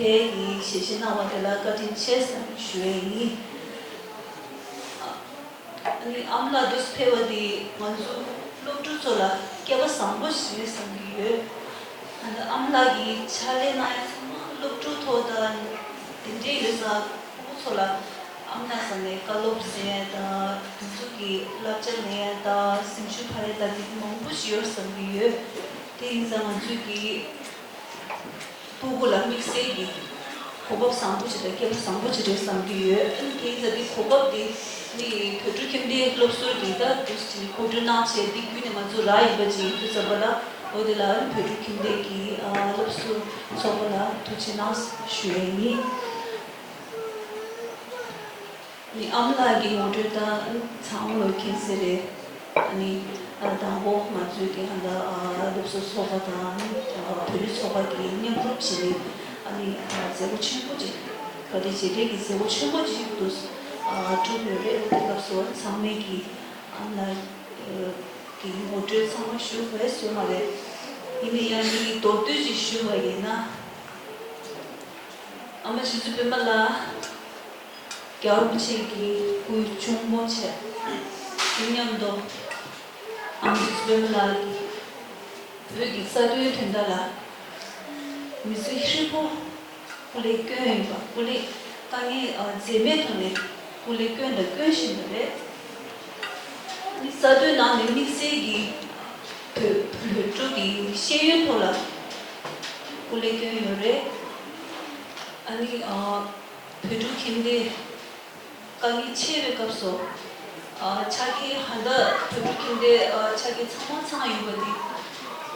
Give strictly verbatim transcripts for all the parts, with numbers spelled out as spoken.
ལས་ཀྱི་ཞལ་བཞེས་གནང་བ་དེ་ལ་བཀའ་དྲིན་ཆེ་ཟེར་ཞུ་ཡས་ཡིན། ཨ་ནི་ཨ་མ་ལགས་འདུག་སེ་ཕེབས་པ་འདི་ང་ཚོ་སློབ་ཕྲུག་ཚོ་ལ་སྐལ་བ་བཟང་པོ་ཞིག་རེད་བསམ་གྱི་ཡོད། ད་ལྟ་ཨ་མ་ལགས་ཀྱི་ཕྱག་ལས་གནང་ཡས་ཚང་མ་སློབ་ཕྲུག་ཚོ་དང་དེ་འདྲའི་ཡོད་ས་ཕྲུ་གུ་ཚོ་ལ་ཨ་མ་ལགས་ས་ནས་བཀའ་སློབ་ཟེར་ཡས་དང་དེ་ཚོ་གི་བསླབ་བྱ་ལེན་ཡས་དང་སེམས་ཤུགས་འཕར་ཡས་དང་དེ་མང་པོ་ཞིག་ཡོད་བསམ་གྱི་ཡོད། དེ་ཡིན་ཙང་ང་ཚོས་ཀྱི་སྤུ་གུ་ལ་དམིགས་བསལ་གྱི་གོ་སྐབས་བཟང་པོ་ཅིག་དང་སྐལ་བ་བཟང་པོ་ཅིག་རེད་བསམ་གྱི་ཡོད། ཨ་ནི་དེ་ཡིན་ཙང་དེ་གོ་སྐབས་དེ་ནི་བོད་ཕྲུག་ཁྱིམ་སྡེའི་སློབ་ཟུར་གྱིས་ད་དུས་ཀྱི་གོ་སྒྲིག་གནང་བྱས་འདི་བརྒྱུད་ནས་ང་ཚོ་རག་ཡིན་པ་ཅིག་ཡིན་དུས་ཙམ་པ་ལ་འོ་དེ་ལ་ཨ་ནི་བོད་ཕྲུག་ཁྱིམ་སྡེ་གི་ཨ་སློབ་ཟུར་ཚོགས་པ་ལ་ཐུགས་རྗེ་གནང་ཞུ་ཡས་ཡིན། ནི་ཨ་མ་ལགས་ཀྱི་ངོ་སྤྲོད་ད་ཚང་མ་ལོ་མཁྱེན་གསལ་རེད། ཨ་ནི་ཨ་དང་པོ་ང་ཚོའི་དེ་ཧ་ད་ཨ་སློབ་གསོ་ཚོགས་པ་དང་ཨ་བོད་རིགས་ཚོགས་པ་གི་མཉམ་རུབ་བྱས་ནས་ཨ་ནི་ཨ་མཛད་སྒོ་ཆེན་པོ་ཅིག་ག་དེ་རྗེས་དྲན་གྱི་མཛད་སྒོ་ཆེན་པོ་ཅིག་ཏུ་ཨ་གྲུབ་ཡོད་རེད། དེ་སྐབས་སུ་ཚང་མས་ཀྱི་ཨ་མ་ལགས་ཀྱི་ངོ་སྤྲོད་ཚང་མ་ཞུ་དགོས་ཟེར་མ་རེད། ཡིན་ན་ཡང་ངས་མདོར་བསྡུས་ཅིག་ཞུ་བ་ཡིན་ན། ཨ་མ་རྗེ་བཙུན་པད་མ་ལགས་རྒྱལ་བ་རིན་པོ་ཆེ་གི་སྐུའི་གཅུང་མོ་བྱས། དེ་མཉམ་དུ་ཨ་མ་རྗེ་བཙུན་པད་མ་ལགས་ཀྱིས་བོད་ཀྱི་རྩ་དོན་དོན་དག་ལ་མི་ཚེ་ཧྲིལ་པོ་སྐུ་ལས་བསྐྱོན་ཡོད་པ། སྐུ་ལས་དཀའ་ངལ་འཛེམས་མེད་ཐོག་ནས་སྐུ་ལས་བསྐྱོན་དང་སྐྱོན་བཞིན་པ་རེད། ཨ་ནི་རྩ་དོན་ནང་ནས་དམིགས་བསལ་གྱི་བོད་བོད་ཕྲུག་གི་ཤེས་ཡོན་ཐོག་ལ་སྐུ་ལས་བསྐྱོན་ཡོད་རེད། ཨ་ནི་ཨ་བོད་ཕྲུག་ཁྱིམ་སྡེ་དཀའ་ངལ་ཆེ་བའི་སྐབས་སུ་ཨ་ཆ་རྐྱེན་ཧ་ད་བོད་ཕྲུག་ཁྱིམ་སྡེ་ཨ་ཆ་རྐྱེན་ཚང་མ་ཚང་ཡོད་པ་འདི་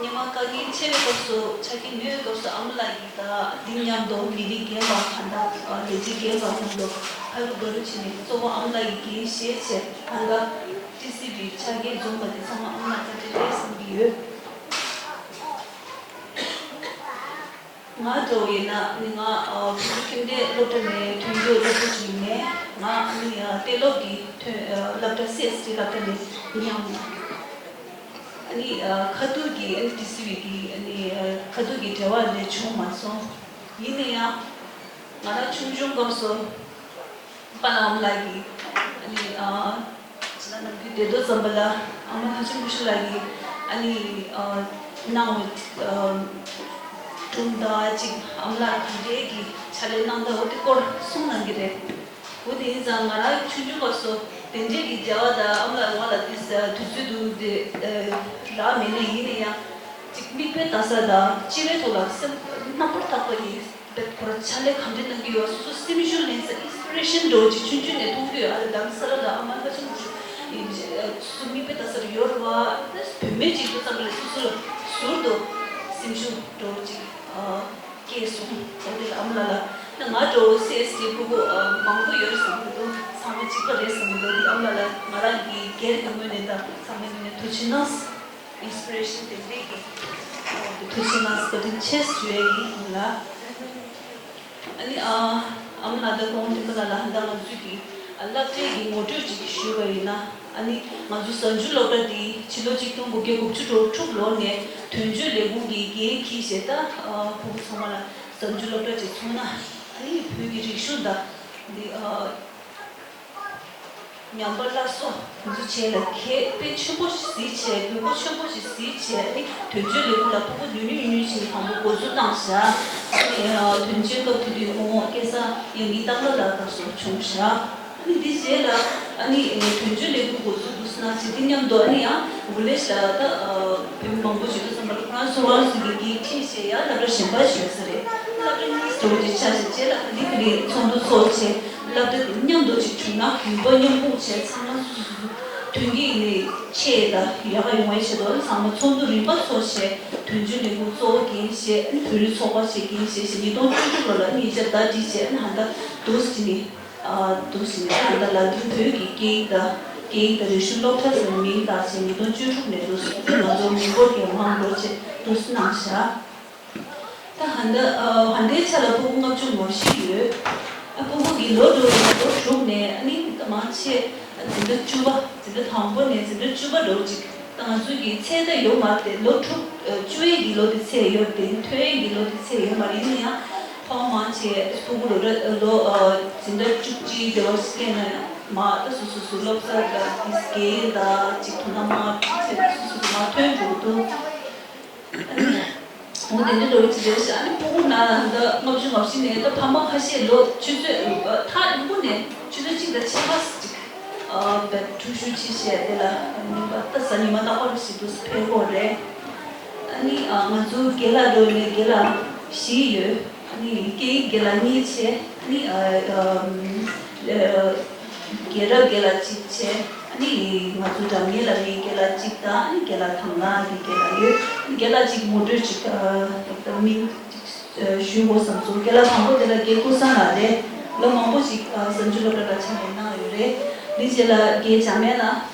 སྔོན་མ་དཀའ་ངལ་ཆེ་བའི་སྐབས་སུ་ཆ་རྐྱེན་མེད་པའི་སྐབས་སུ་ཨ་མ་ལགས་ཀྱིས་ད་འདི་མཉམ་དུ་མི་རིགས་རྒན་པ་ཧ་ད་ཨ་ལས་བྱེད་རྒན་པ་མཉམ་དུ་ཧ་རུ་བ་རུ་བྱས་ནས་གཙོ་བོ་ཨ་མ་ལགས་ཀྱིས་འགན་བཞེས་བྱས་ཧ་ད་ཊི་སི་ཝི་ཆ་རྐྱེན་འཛོམས་པ་འདི་ཚང་མ་ཨ་མ་ལགས་བཀའ་དྲིན་རེད་བསམ་གྱི་ཡོད། ང་འདྲ་བོ་ཡིན་ན་ནི་ང་ཨ་བོད་ཕྲུག་ཁྱིམ་སྡེ་སློབ་གྲྭ་ནས་ཐོན་རྒྱུ་སློབ་ཕྲུག་ཅིག་ཡིན་ནས་ང་ནི་ཨ་གཏན་སློབ་ཀྱི་ཐོན་ཨ་སློབ་གྲྭ་སི་ཨེས་ཊི་སློབ་གྲྭ་ནས་མཉམ་ཨ་ནི་ཨ་ཁ་ཐུག་གི་ཨ་ནི་ཊི་སི་ཝི་གི་ཨ་ནི་ཨ་ཁ་ཐུག་གི་འབྲེལ་བ་ལས་བྱུང་མ་སོང་། ཡིན་ན་ཡང་ང་རང་ཆུང་ཆུང་སྐབས་སུ། པ་ལགས་ཨ་མ་ལགས་ཀྱིས་ཨ་ནི་ཨ་ཅི་ལ་ནམ་རྒྱུན་བསྡད་དུས་ཙམ་པ་ལ་ཨ་མ་ལྷ་ཆེན་སྐུ་ཞབས་ལགས་ཀྱིས་ཨ་ནི་ཨ་གནང་བའི་ཨ་སྒྲུང་དང་ཅིག་ཨ་མ་ལགས་ག་འདྲའི་གི་ཕྱག་ལས་གནང་སྟངས་འོ་དེ་སྐོར་གསུང་གནང་གི་རེད། འོ་དེ་ཡིན་ཙང་ང་རང་ཆུང་ཆུང་སྐབས་སུ་དེ་འདྲའི་གི་འབྲེལ་བ་དང་ཨ་མ་ལགས་ང་ལ་དེ་དུས་ཚོད་དུ་དེ་རག་མེད་ནའི་ཡིན་ན་ཡང་ཅིག་མིག་དཔེ་ལྟ་ས་དང་སྤྱི་པའི་ཐོག་ལ་སེམས་རྣམ་པར་དག་པ་ཡིན། དེ་ཁོ་རང་ཕྱག་ལས་ག་འདྲ་གནང་གི་ཡོད། སོ་སོ་སེམས་ཤུགས་ལེན་ས་ཨིན་སི་པི་རེ་ཤན་འདྲ་བོ་ཅིག་ཆུང་ཆུང་ནས་མཐོང་གི་ཡོད། ཨ་ལས་དང་ས་ར་ལ་ཨ་མ་ལྷ་ཆེན་སྐུ་ཞབས་ཡིན་སོ་སོ་མིག་དཔེ་ལྟ་ས་རེ་ཡོད་རེད་བ། བུད་མེད་ཅིག་ཡིན་དུས་ཙམ་པ་ལ་སོ་སོ་ལ་ཟུར་དུ་སེམས་ཤུགས་འདྲ་བོ་ཅིག་སྐྱེས་སོང་། འོ་དེ་ལ་ཨ་མ་ལགས་ལ་ང་འདྲ་བོ་སི་ཨེས་ཊི་ཕྲུ་གུ་མང་པོ་ཡོད་རེད་བསམ་གི་འདུག་ཚང་མ་གཅིག་པ་རེད་བསམ་གི་འདུག་དེ་ཨ་མ་ལགས་ལ་ང་རང་གི་སྒེར་གྱི་ངོས་ནས་དང་ཚང་མའི་ངོས་ནས་ཐུགས་རྗེ་གནང་། ཨིན་སི་པི་རེ་ཤན་དེ་འདྲའི་གི་ཐུགས་རྗེ་གནང་བཀའ་དྲིན་ཆེ་ཞུ་ཡས་ཡིན་ལ། ཨ་ནི་ཨ་ཨ་མ་ལགས་དང་ཁོང་དེ་ག་ལ་ལ་ཧན་ད་ང་ཚོའི་གི་སློབ་གྲྭའི་གི་ངོ་སྤྲོད་ཅིག་ཞུས་པ་ཡིན་ན། ཨ་ནི་ང་ཚོ་གཟའ་མཇུག་སློབ་གྲྭ་འདི་ཕྱི་ལོ་ཆིག་སྟོང་དགུ་བརྒྱ་དགུ་བཅུ་གོ་དྲུག་ལོ་ནས་དོན་གཅོད་ལས་ཁུངས་ཀྱི་འགན་འཁྱེར་བྱས། ད་ཕྲུ་གུ་ཚང་མ་ལ་གཟའ་མཇུག་སློབ་གྲྭ་ཅིག་ཚུགས་ན་ཨ་ནི་བོད་ཀྱི་རིག་གཞུང་དང་འདི་ཨ། ཉམས་པ་སླར་གསོ་འདི་ཚོ་བྱས་ལ་གལ་དཔེ་ཆེན་པོ་ཞིག་གཟིགས་བྱས། དགོས་མཁོ་ཆེན་པོ་ཞིག་གཟིགས་བྱས། ཨ་ནི་དོན་གཅོད་ལས་ཁུངས་ལ་ཕྲུ་གུ་ཉུང་ཉུང་ཉུང་ཉུང་ཞིག་དང་པོ་འགོ་འཛུགས་གནང་བཞག་ཨ་ནི་དོན་གཅོད་སྐབས་དེ་དུས་ཁོང་སྐལ་བཟང་ཡང་མི་རྟ་མགྲིན་ལགས་སྐབས་སུ་བྱུང་བཞག་ཨ་ནི་འདི་རྗེས་ལ་ཨ་ནི་དོན་གཅོད་ལས་ཁུངས་འགོ་འཛུགས་འདུག་ཟེར་ན་ཅིག་འདི་མཉམ་དུ་ཨ་ནི་ཡང་གུ་ལེ་ཤ་ལ་ད་བོད་མི་མང་པོ་ཞིག་ཏུ་བསམ་པར་ཁོ་རང་སོ་རང་སོ་གི་འགན་འཁྲི་བཞེས་ཡ་སློབ་གྲྭ་གཞན་པ་ཞིག་ཡོད་ས་རེད། སློབ་གྲྭ་གཉིས་འགྲོ་གི་ཆ་ཞིག་བྱས་ལ་ག་ལེ་ག་ལེ་ཚོགས་འདུ་ཚོགས་བྱས། སློབ་གྲྭ་དེ་མཉམ་དུ་ཅིག་བྱུང་ན་ནུས་པ་མཉམ་སྤུངས་བྱས་ཚང་མ་སོ་སོ་སོ་སོ་མཐུན་རྐྱེན་ནི་ཆེ་ད་ཡག་ག་ཡོང་བའི་ཆེད་དུ་ཚང་མ་ཚོགས་འདུ་རིམ་པ་ཚོགས་བྱས། དོན་གཅོད་ལས་ཁུངས་གཙོ་བོ་འགན་བཞེས། བོད་རིགས་ཚོགས་པ་བྱས་འགན་བཞེས་བྱས། ཉིས་སྟོང་བཅུ་དྲུག་ལོ་ལ་ཉིས་བརྒྱ་ཟླ་སྒྲིལ་བྱས་ཧན་ད་འདུག་སེ་བྱས་ནས་འདུག་སེ་བྱས་ནས་ཧན་ད་ལ་དོན་བོད་ཀྱི་སྐད་ཡིག་དང་སྐད་ཡིག་དང་རིག་གཞུང་སློབ་གྲྭ་ཟེར་ནས་མིང་བཏགས་བྱས་ཉིས་སྟོང་བཅུ་དྲུག་ནས་འདུག་སེ་ང་ཚོ་མི་འབོར་གྱི་ངང་འགྲོ་བྱས་འདུག་སེ་གནང་བཞག་ད་ཧན་ད་ཨ་ཧན་དའི་ཆ་ལ་ཕྲུ་གུ་ལྔ་བཅུ་ང་བཞི་ཡོད། ཨ་ཕྲུ་གུ་གི་ལོ་འགྲོ་བའི་ལོ་དྲུག་ནས་ཨ་ནི་མང་ཆེ་འཛིན་གྲྭ་བཅུ་པ། འཛིན་གྲྭ་དང་པོ་ནས་འཛིན་གྲྭ་བཅུ་པ་འགྲོ་ཅིག་ད་ང་ཚོའི་གི་ཚད་ད་ཡོད་མ་རེད་དེ། ལོ་དྲུག་ཨ་བཅུ་ཡས་ཀྱི་ལོ་དེ་ཚད་ཡོད་དེ། མཐོ་ཡས་ཀྱི་ལོ་དེ་ཚད་ཡོད་མ་རེད། ཡིན་ན་ཡང་། ཕ་མ་ཆེ་སྤུ་གུ་ལོ་ར་ལོ་འཛིན་གྲྭ་བཅུ་གཅིག་དེ་བ་སྐྱེས་ན་ཡང་མ་ད་སོ་སོ་སོ་སློབ་གསར་ལ་དེ་སྐད་ཡིག་ད་ཅིག་ཐོན་ན་མ་ཆེ་སོ་སོ་སོ་མ་ཐོན་འགྲོ་འདུག་འོ་དེ་འདྲ་འགྲོ་གི་ཅི་རེད་ཤག་ཨ་ནི་སྤུ་གུ་ན་ད་ལྔ་བཅུ་ང་བཞི་ནས་ད་ཕ་མ་ཁ་ཤས་ལོ་ཆུ་ཚོད་ཐག་རིང་པོ་ནས་ཆུ་ཚོད་གཅིག་དང་ཕྱེད་ཀ་ཅིག་བས་ཐུག་ཤུགས་ཆེ་བཤད་དེ་ལ་ཉིན་པ་ད་གཟའ་ཉི་མ་རྟག་པར་ཞིག་ཏུ་ཕེབས་དགོས་རེད། ཨ་ནི་ང་ཚོ་དགེ་ལགས་འགྲོ་ནས་དགེ་ལགས་བཞི་ཡོད། ཨ་ནི་སྐད་ཡིག་དགེ་ལགས་གཉིས་བྱས། ཨ་ནི་ཨ་ཨ་རྒྱལ་རབས་དགེ་ལགས་གཅིག་བྱས། ཨ་ནི་ང་ཚོ་སྒྲ་སྙན་ལབ་མཁན་དགེ་ལགས་གཅིག་དང་། ཨ་ནི་དགེ་ལགས་དང་བླངས་ཀྱི་དགེ་ལགས་ཡོད། ཨ་ནི་དགེ་ལགས་གཅིག་ངོ་སྤྲོད་ཅིག་ཨ་ད་མིང་ཅིག་ཨ་ཞུ་དགོས་བསམ་སོང་། དགེ་ལགས་དང་པོ་དེ་ལ་རྒན་ཀུན་བཟང་ལགས་རེད། ལོ་མང་པོ་ཞིག་ཨ་གཟའ་མཇུག་སློབ་གྲྭ་ལ་ཕྱག་ལས་གནང་ཡོད་རེད། དེ་རྗེས་ལ་རྒན་འཇམ་དབྱངས་ལགས།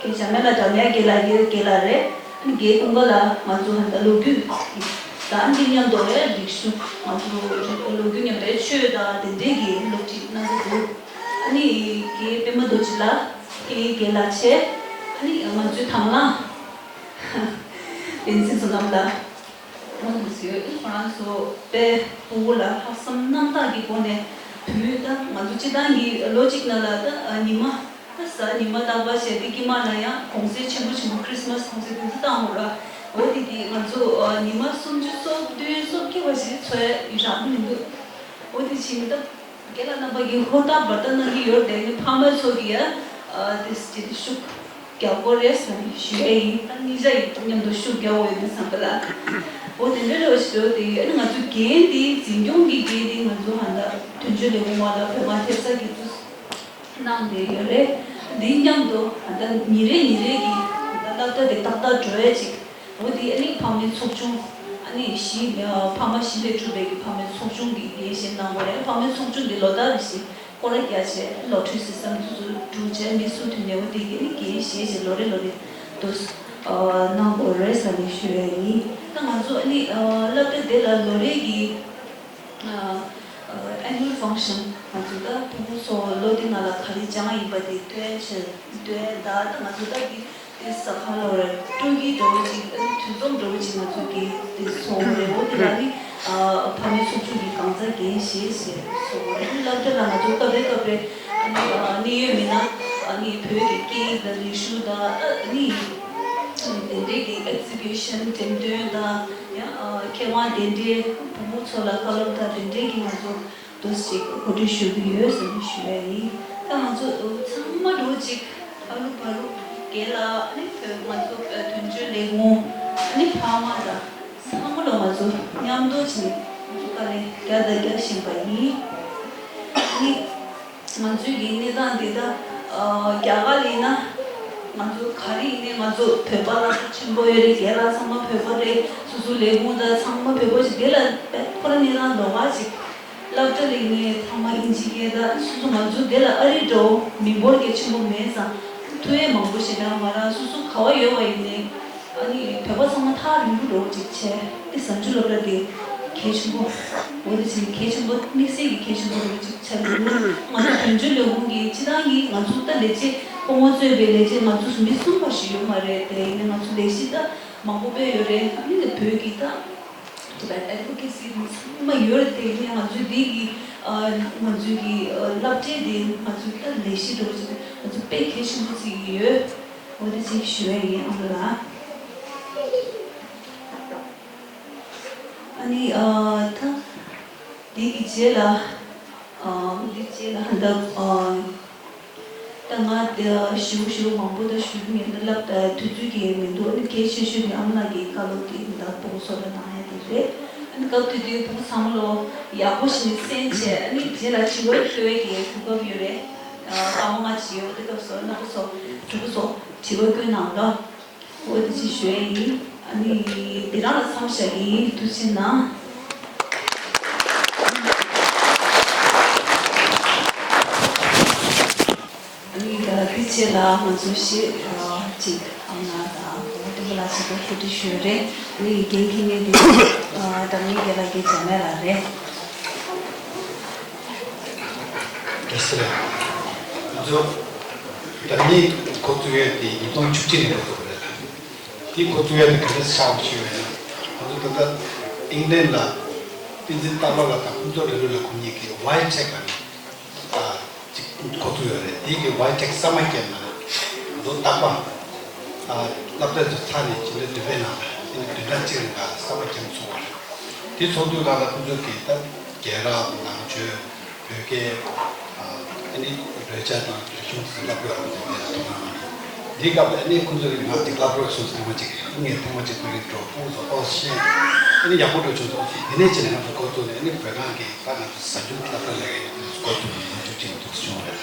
རྒན་འཇམ་དབྱངས་ལགས་འཇམ་དབྱངས་དགེ་ལགས་ཡོད་དགེ་ལགས་རེད། ཨ་ནི་རྒན་ཀུན་དགའ་ལགས་ང་ཚོ་ཧན་ད་ལོ་རྒྱུས་ཀྱི་ད་ཨ་ནི་མཉམ་དུ་ཡ་རིག་གཞུང་ང་ཚོ་རིག་ལོ་རྒྱུས་མཉམ་དུ་ཡ་ཆོས་དང་དེ་འབྲེལ་གྱི་སློབ་ཁྲིད་གནང་གི་འདུག་ཨ་ནི་རྒན་པད་མ་རྡོ་རྗེ་ལགས་དགེ་དགེ་ལགས་བྱས། ཨ་ནི་ང་ཚོའི་དང་བླངས་བསྟན་འཛིན་བསོད་ནམས་ལགས། ཁོང་ཚོས་ཁོ་རང་ཚོ་དཔེ་སྤུ་གུ་ལ་ལྷག་བསམ་རྣམ་དག་གི་སྒོ་ནས་བུད་མེད་ད་ང་ཚོ་སྤྱི་བཏང་གི་ལོ་གཅིག་ནང་ལ་ད་ཉི་མ་ད་གཟའ་ཉི་མ་རྟག་པར་བྱས་ཏེ་དཀྱིལ་མ་ལ་ཡང་གུང་སེང་ཆེན་པོ་ཆེན་པོ་ཁྲིས་མས་གུང་སེང་དེ་ཚོ་བཏང་འོ་ར། འོ་དེ་དེ་ང་ཚོ་ཉི་མ་སུམ་ཅུ་སོ་བདུན་སོ་བརྒྱད་པ་ཞིག་འཚོ་ཡ་ཡི་རག་གི་མི་འདུག་འོ་དེ་ཕྱིན་ད། རྒན་ལགས་རྣམ་པ་གིས་ཧུར་ཐག་འབད་ཐག་གནང་གི་ཡོད་དེ་ནི་ཕ་མ་ཚོ་གིས་ཡ་དེ་ཅི་ཤུགས་རྒྱག་དགོས་རེད་ཟེར་ནས་ཞུ་ཡ་ཡིན། ད་གཉིས་ཆ་ཡིས་མཉམ་དུ་ཤུགས་རྒྱག་དགོས་ཡོད་དུས་ཙམ་པ་ལ། འོ་དེ་འདྲ་རེད་བ་ཞུ་འདོད་དེ་ཡིན། ང་ཚོ་འགན་དེ་འཛིན་སྐྱོང་གི་འགན་དེ་ང་ཚོ་ཧ་ད་དོན་གཅོད་ལས་ཁུངས་པ་དང་བོད་མི་ཐེབས་རྩ་གིས་ཚུར་གནང་བསྡད་ཡོད་རེད། འདི་མཉམ་དུ་ཧ་ད་ཉིན་རེ་ཉིན་རེ་གི་ཧ་ད་སློབ་གྲྭ་དེ་ཏག་ཏག་འགྲོ་ཡ་ཅིག་འོ་དེ་ཨ་ནི་ཕ་མའི་ཚོགས་ཆུང་། ཨ་ནི་བཞི་ཕ་མ་བཞི་ལས་གྲུབ་པའི་གི་ཕ་མའི་ཚོགས་ཆུང་གི་འགན་བཞེས་གནང་དགོས་རེད། ཕ་མའི་ཚོགས་ཆུང་འདི་ལོ་ལྟར་རེ་བཞིན་སྐོར་ར་རྒྱག་བྱས་ལོ་ཊ་རི་སི་སམ་དུ་འགྲོ་བྱས་མི་སུ་དུས་ནས་འོ་དེ་གི་ཨ་ནི་འགན་བཞེས་བྱས་ལོ་རེ་ལོ་རེ་དུ་གནང་དགོས་རེད་ཟེར་ནས་ཞུ་ཡ་ཡིན། ད་ང་ཚོ་ཨ་ནི་སློབ་གྲྭ་དེ་ལ་ལོ་རེ་གི་ཨ་ཨ་ནུ་ཨལ་ཕང་ཤན་ང་ཚོ་ད་ཕྲུ་གུ་ཚོ་ལོ་འདི་ནང་ལ་ག་རེ་སྦྱངས་ཡིན་པ་དེ་སྟོན་བྱས་སྟོན་ད་ད་ང་ཚོ་ད་འདི་དེ་ས་ཁ་ལ་བར་སྤྲོ་སྐྱིད་འདྲ་བོ་ཅིག་ཨ་ནི་དུས་འཛོམས་འདྲ་བོ་ཅིག་ང་ཚོ་གི་དེ་ཚོགས་རེད། འོ་དེ་ལ་ནི་ཨ་ཕ་མའི་ཚོགས་ཆུང་གི་གང་ཟག་འགན་བཞེས་བྱས་ཚོགས་རེད། ཨ་ནི་སློབ་གྲྭ་ལ་ང་ཚོ་སྐབས་རེ་སྐབས་རེ་ཨ་ནི་ཨ་གནད་ཡོད་མི་སྣ་ཨ་ནི་བོད་ཀྱི་སྐད་ཡིག་དང་རིག་གཞུང་དང་ཨ་ནི་དེ་འདྲའི་གི་ཨེག་ཛི་བི་ཤན་འགྲེམས་སྟོན་དང་། ཡང་ཨ་མཁས་དབང་གདན་འདྲེན་བུ་མོ་ཚོ་ལ་བཀའ་སློབ་དང་དེ་འདྲའི་གི་ང་ཚོ་འདུ་ཞིག་གོ་སྒྲིག་ཞུ་གི་ཡོད་ཟེར་ནས་ཞུ་ཡ་ཡིན། ད་ང་ཚོ་ཚང་མ་འགྲོ་ཅིག་ཨ་ལུ་པ་ལུ་རྒན་ལགས་ཨ་ནི་བོད་ང་ཚོ་དོན་གཅོད་ལས་ཁུངས་ཨ་ནི་ཕ་མ་དང་ཚང་མ་ལ་ང་ཚོ་མཉམ་དུ་བྱས་ནས་ང་ཚོ་དཀའ་ལས་རྒྱག་དང་རྒྱག་བཞིན་པ་ཡིན། ཨ་ནི། ང་ཚོའི་གི་གནས་སྟངས་འདི་ད་རྒྱ་གར་ཡིན་ན་ང་ཚོ་ག་རེ་ཡིན་ནའི་ང་ཚོ་བོད་པ་ལ་ཆེན་པོ་ཡོད་རེད། རྒན་ལགས་ཚང་མ་བོད་པ་རེད། སོ་སོ་ལས་ཁུངས་དང་ཚང་མ་བོད་པ་ཞིག་དེ་ལ་ཁོ་རང་གནས་སྟངས་ལོགས་ཀ་ཞིག་སློབ་གྲྭ་ལ་ཡིན་ནའི་ཚང་མ་ཨིན་ཇི་སྐད་དང་སོ་སོ་ང་ཚོ་དེ་ལ་ཨ་རི་འདྲ་བོ་མི་འབོར་གལ་ཆེན་པོ་མེད་ཙང་ཐུག་ཡས་མང་པོ་ཞེ་དྲག་མ་རག་སོ་སོ་ག་བ་ཡོད་པ་ཡིན་ནའི། ཨ་ནི་བོད་པ་ཚང་མ་ཐག་རིང་པོ་འགྲོ་བ་ཅིག་བྱས་ཏེ་གཟའ་མཇུག་སློབ་གྲྭ་དེ་གལ་ཆེན་པོ། འོ་དེ་བཞིན་གལ་ཆེན་པོ་དམིགས་བསལ་གྱི་གལ་ཆེན་པོ་འགྲོ་བ་ཅིག་ཆགས་འདུག་ང་ཚོ་དོན་གཅོད་ལས་ཁུངས་ཀྱི་སྤྱི་བཏང་གི་ང་ཚོ་ད་ལས་བྱེད་སྐུ་ངོ་གཙོས་པའི་ལས་བྱེད་ང་ཚོ་མི་གསུམ་པ་ཞིག་ཡོད་མ་རེད་དེ། ཡིན་ན་ང་ཚོ་ལས་གཞི་ད་མང་པོ་དཔེ་ཡོད་རེད། ཨ་ནི་བོད་ཀྱི་ད་ཨེ་ཌི་ཝོ་ཀེ་སི་ཚང་མ་ཡོད་རེད་དེ། ཡིན་ན་ང་ཚོའི་འདི་གི་ང་ཚོའི་གི་སློབ་གྲྭ་དེ་ང་ཚོའི་ད་ལས་གཞི་འགྲོ་བ་ཅིག་ང་ཚོ་དཔེ་གལ་ཆེན་པོ་བརྩི་གི་ཡོད། འོ་དེ་ཅིག་ཞུ་ཡ་ཡིན་ཨ་མ་ལགས། ཨ་ནི་ཨ་ད་འདི་གི་རྗེས་ལ་ཨ་འདི་རྗེས་ལ་ཧ་ད་ཨ་ད་ང་དེ་ཞུ་ཞུ་མང་པོ་ད་ཞུ་གི་མེད། ད་ལབ་ད་དུས་ཚོད་ཀྱི་མི་འདུག་ཨ་ནི་གལ་ཆེ་ཤོས་དེ་ཨ་མ་ལགས་ཀྱི་བཀའ་སློབ་དེ་ད་ཕྲུ་གུ་ཚོ་ལ་གནང་ཡ་དེ་རེད། ཨ་ནི་སྐབས་དེ་དུས་ཕྲུ་གུ་ཚང་མ་ལོ་ཡག་པོ་ཞིག་གསན་བྱས། ཨ་ནི་རྗེས་ལ་དྲི་བ་འདྲི་བའི་གི་གོ་སྐབས་ཡོད་རེད། ཨ་སྐར་མ་ལྔ་ཅིག་ཡོད་རེད། དེ་སྐབས་སུ་རྣམ་པ་ཚོ་ཕྲུ་གུ་ཚོ་དྲི་བ་བཀོད་གནང་རོགས། འོ་དེ་ཅིག་ཞུ་ཡ་ཡིན། ཨ་ནི་འདི་རང་ལ་མཚམས་བཞག་གི་ཡིན། ཐུགས་རྗེ་གནང་། ཨ་ནི་ད་འདི་རྗེས་ལ་ང་ཚོ་ཞེ་ཅིག་ཨ་མ་དང་འོ་དེ་ག་ལ་ཞིག་གོ་སྐུ་དྲིན་ཞུ་རེད། ཨ་ནི་འགན་འཁྱེར་མཁན་འདི་ཨ་འདྲ་མིན་རྒན་ལགས་རྒན་འཇམ་དབྱངས་ལགས་རེད། དེ་སྲིད་ང་ཚོ་ད་ནི་འགོ་བཙུགས་ཡས་དེ་ཉིས་སྟོང་བཅུ་གཅིག་ནས་འགོ་བཙུགས་པ་རེད། དེ་འགོ་བཙུགས་ཡས་དེ་ག་འདྲ་ཆགས་པ་ཞིག་ཡོད་ན། ང་ཚོ་ད་ལྟ་ཨིང་ལན་ལ་ བསྟན་འཛིན་སྟག་ལོ་ལགས་དང་ཕུན་ཚོགས་རིང་ལུགས་ལགས་ཁོང་གཉིས་ཀྱིས་ཝའི་ཊེག་ལ་ནི་ཨ་ཅིག་འགོ་བཙུགས་ཡོད་རེད། དེའི་གི་ཝའི་ཊེག་གསར་མ་སྐྱེལ་ན་ལོ་རྟག་པར་ཨ་སློབ་གྲྭ་དེ་ཚར་ནས་ཕྱི་ལོ་བདུན་པའི་ནང་ལ་ཨ་ནི་བདུན་ཕྲག་གཅིག་རིང་ལ་གསར་མ་སྐྱེལ་ཚུགས་པ་རེད། དེ་ཚོགས་དུས་སྒང་ལ་ཁོང་ཚོ་གིས་ད་རྒྱལ་རབས་ནང་ཆོས་བོད་སྐད་ཨ་ཨ་ནི་རོལ་ཆ་དང་རིག་གཞུང་ཟེར་བསླབ་དགོས་རེད་དེ་ལ་དོ་སྣང་མ་རེད། འདིའི་སྐབས་ལ་ཨ་ནི་ཁོང་ཚོ་གིས་ང་འདི་བསླབ་རོགས་བྱུང་ཟེར་མ་ཅིག་ངས་ཐེངས་མ་གཅིག་ཁོང་གིས་འགྲོ་ཕུགས་སུ་ཨོ་ཤེས་ཨ་ནི་ཡག་པོ་འགྲོ་བྱུང་སོང་ཟེར། དེ་ནས་བྱས་ནས་ང་ཚོ་འགོ་བཙུགས་ནས་ཨ་ནི་བོད་ནང་གི་ད་ང་ཚོ་གཟའ་མཇུག་སློབ་གྲྭ་ལས་ཀའི་འགོ་བཙུགས་ནས་ལོ་མཇུག་སྒྲིལ་འདུག་བྱུང་བ་རེད།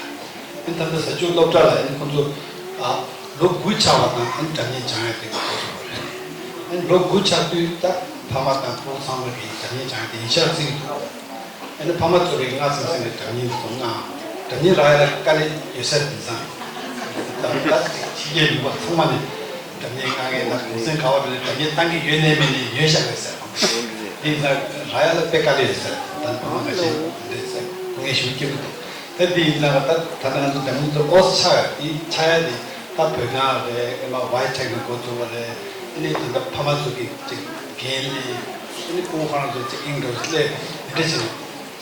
ཨ་ནི་ད་ལྟ་གཟའ་མཇུག་སློབ་གྲྭ་ལ་ཨ་ནི་ཁོང་ཚོ་ཨ་ལོ་དགུ་ཆགས་པ་དང་ཨ་ནི་སྒྲ་སྙན་སྦྱང་ཡག་དེ་འགོ་བཙུགས་པ་རེད། ཨ་ནི་ལོ་དགུ་ཆགས་དུས་ད་ཕ་མ་དང་སྤུ་གུ་ཚང་མ་གིས་སྒྲ་སྙན་སྦྱང་ཡག་དེ་ཡིན་ཤག་བརྩི་གི་འདུག་ཨ་ནི་ཕ་མ་ཚོ་གིས་སྔ་ས་ས་ནས་སྒྲ་སྙན་ཚོ་སྔ་སྒྲ་སྙན་རག་ཡག་ལ་དཀའ་ལས་ཡོད་ས་རེད། དེང་སང་ད་ལྟ་ཕྱི་རྒྱལ་ཡུལ་པ་ཚང་མ་ནས་སྒྲ་སྙན་སྔ་ངས་ད་གུང་སེང་ག་བ་རེད། སྒྲ་སྙན་བཏང་གི་ཡོད་ནའི་མེད་ནའི་ཡོད་ཤག་རེད་ཟེར། དེང་སང་རག་ཡག་ལ་དཔེ་དཀའ་ལས་ཡོད་ཟེར། ད་ཕ་མ་ཁ་ཤས་འདྲེ་ཟེར་ངས་ཞུ་སྐྱིད་པོ་འདུག་ད་དེ་ཡིན་ཙང་ད་ད་ནང་ཚོ་འཛམ་གླིང་ཚོ་ཨོ་ཆགས་ཡ་དེ་ཆགས་ཡ་དེ་ད་བོད་ནང་རེད། ཨེ་མ་ཝའི་ཊེག་ནས་འགོ་བཙུགས་པ་རེད། ཨ་ནི་ད་ལྟ་ཕ་མ་ཚོ་གིས་ཅིག་འགན་ལེན། ཨ་ནི་སྤུ་གུ་ཁོ་རང་ཚོ་ཅིག་ཨིང་འགྲོ་ལས་འདི་འདྲ་བྱས་ནས་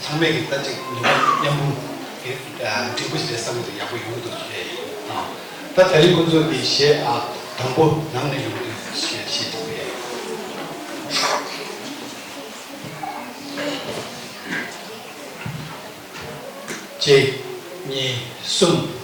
ཚང་མས་ཀྱི་ད་ཅིག་ནུས་པ་མཉམ་སྤུངས་ཀྱི་འབྲས་བུ་ཞིག་རེད་བསམ་གྱི་འདུག་ཡག་པོ་ཡོང་གི་འདུག་ཞེས། ད་ད་རིང་ཁོང་ཚོ་གིས་གཞས་ཨ་དང་པོ་ནང་ནས་ཡོང་གི་འདུག་ཞེས་བཤད་འདུག་པས། གཅིག་གཉིས། གསུམ།